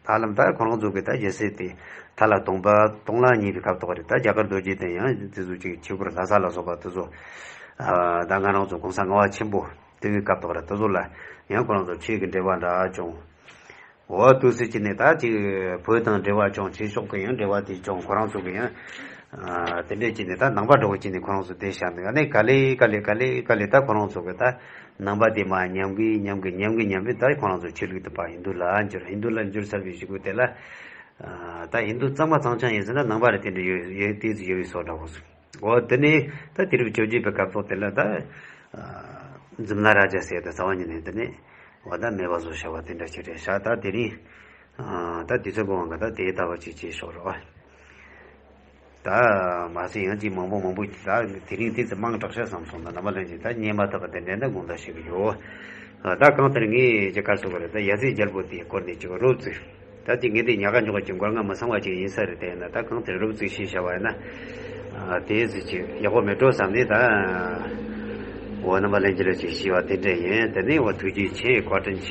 ད་ལམ་ད་ཁོ་རང་ཚོ་གི་ད་རྒྱལ་སྲས་དེ་ཐ་ལ་སྟོང་པ་སྟོང་ལ་ཉེ་བའི་སྐབས་ཐོག་རེད། ད་རྒྱ་གར་རྡོ་རྗེ་གདན་ཡང་དེ་ཚོ་ཅིག་ཆོས་སྐོར་ལྷ་ས་ལ་སོགས་པ་དེ་ཚོ། ཨ། ད་ང་རང་ཚོ་གོང་ས་ལྔ་པ་ཆེན་པོ་དེ་བའི་སྐབས་ཐོག་རེད། དེ་ཚོ་ལ་ཡང་ཁོ་རང་ཚོ་ཆོས་ཀྱི་འབྲེལ་བ་འདྲ་བྱུང་། འོ་དུས་སུ་ཅི་ནས་ད་ཅིག་བོད་དང་འབྲེལ་བ་བྱུང་། ཆོས་ཕྱོགས་ཀྱི་ཡང་འབྲེལ་བ་དེ་བྱུང་། ཁོ་རང་ཚོ་གི་ཡང་། ཨ། དེ་འདྲས་ཅི་ནས་ད་ནང་པ་འགྲོ་གི་ཅི་ནས་ཁོ་རང་ཚོ་དེ་བཞག་འདུག་ཨ་ནི་ག་ལེ་ག་ལེ་ག་ལེ་ག་ལེ་ད་ཁོ་རང་ཚོ་གི་ད་ནང་པ་དེ་མར་ཉམས་གི་ཉམས་གི་ཉམས་གི་ཉམས་གི་ད་ཁོ་རང་ཚོ་ཆོས་ལུགས་དེ་ཕར་ཧིན་དུ་ལ་འགྱུར། ཧིན་དུ་ལ་འགྱུར་ཚར་བའི་གཞུག་གུ་དེ་ལ། ཨ། ད་ཧིན་དུ་གཙང་མ་གཙང་རྐྱང་ཡིན་ཟེར་ན་ནང་པ་རེད། དེ་འདྲ་ཡོད་ཡོད་དེ་ཚོ་ཡོད་པའི་བཟོ་འདྲ་བོ་ཟིག་འོ་དེ་ནས་ད་དུས་རབས་བཅོ་བརྒྱད་པའི་སྐབས་ཐོག་དེ་ལ་ད། ཨ། འཛིན་བླ་རྭ་རྒྱ་ཟེར་ཡ་དེ་རྩ་བ་ཉིད་ནས་དེ་ནས་འོ་ད་མེད་པ་བཟོ་བྱ་བ་དེ་འདྲ་ཞིག་རེད་ཤག་ད་དེ་རིང་། ཨ། ད་དུས་ཚོད་འགོར་བ་འགའ་ད་དེ་ལྟ་བ་ཅིག་བྱས་ཤོག་རོགས། ད་མ་ཟད་ཡང་ཅིག་མང་པོ་མང་པོ་ད་དེ་རིང་དེ་ཚོ་མང་དྲགས་ཤག་བསམ་སོང་། ད་རྣམ་པ་ལྷན་རྒྱས་ད་སྙན་མ་ཐག་གི་དེ་འདྲ་ད་དགོངས་དག་ཞུ་གི་ཡོད། ཨ། ད་གང་ལྟར་ངས་ཅིག་ག་རེ་ཟེར་དགོས་རེད། ད་ཡ་ཟེར་རྒྱལ་པོ་དེའི་སྐོར་ནས་ཅིག་རོབ་ཙམ། ད་དེ་ངས་དེ་ཉག་ག་ཉོག་ག་ཅིག་མགོ་རྔ་མི་སང་བ་ཅིག་ཡིན་ས་རེད། དེ་ཡིན་ན་ད་གང་ལྟར་རོབ་ཙམ་ཞུས་བཞག་པ་ཡིན་ན། ཨ། དེ་ཚོ་ཅིག་ཡག་པོ་མེད་འགྲོ་བསམ་ནས་ད། འོ་རྣམ་པ་ལྷན་རྒྱས་ལ་ཅིག་ཞུས་པ་དེ་འདྲ་ཡིན། དེ་ནས་འོ་ཐུགས་རྗེ་ཆེ། བཀའ་དྲིན་ཆེ།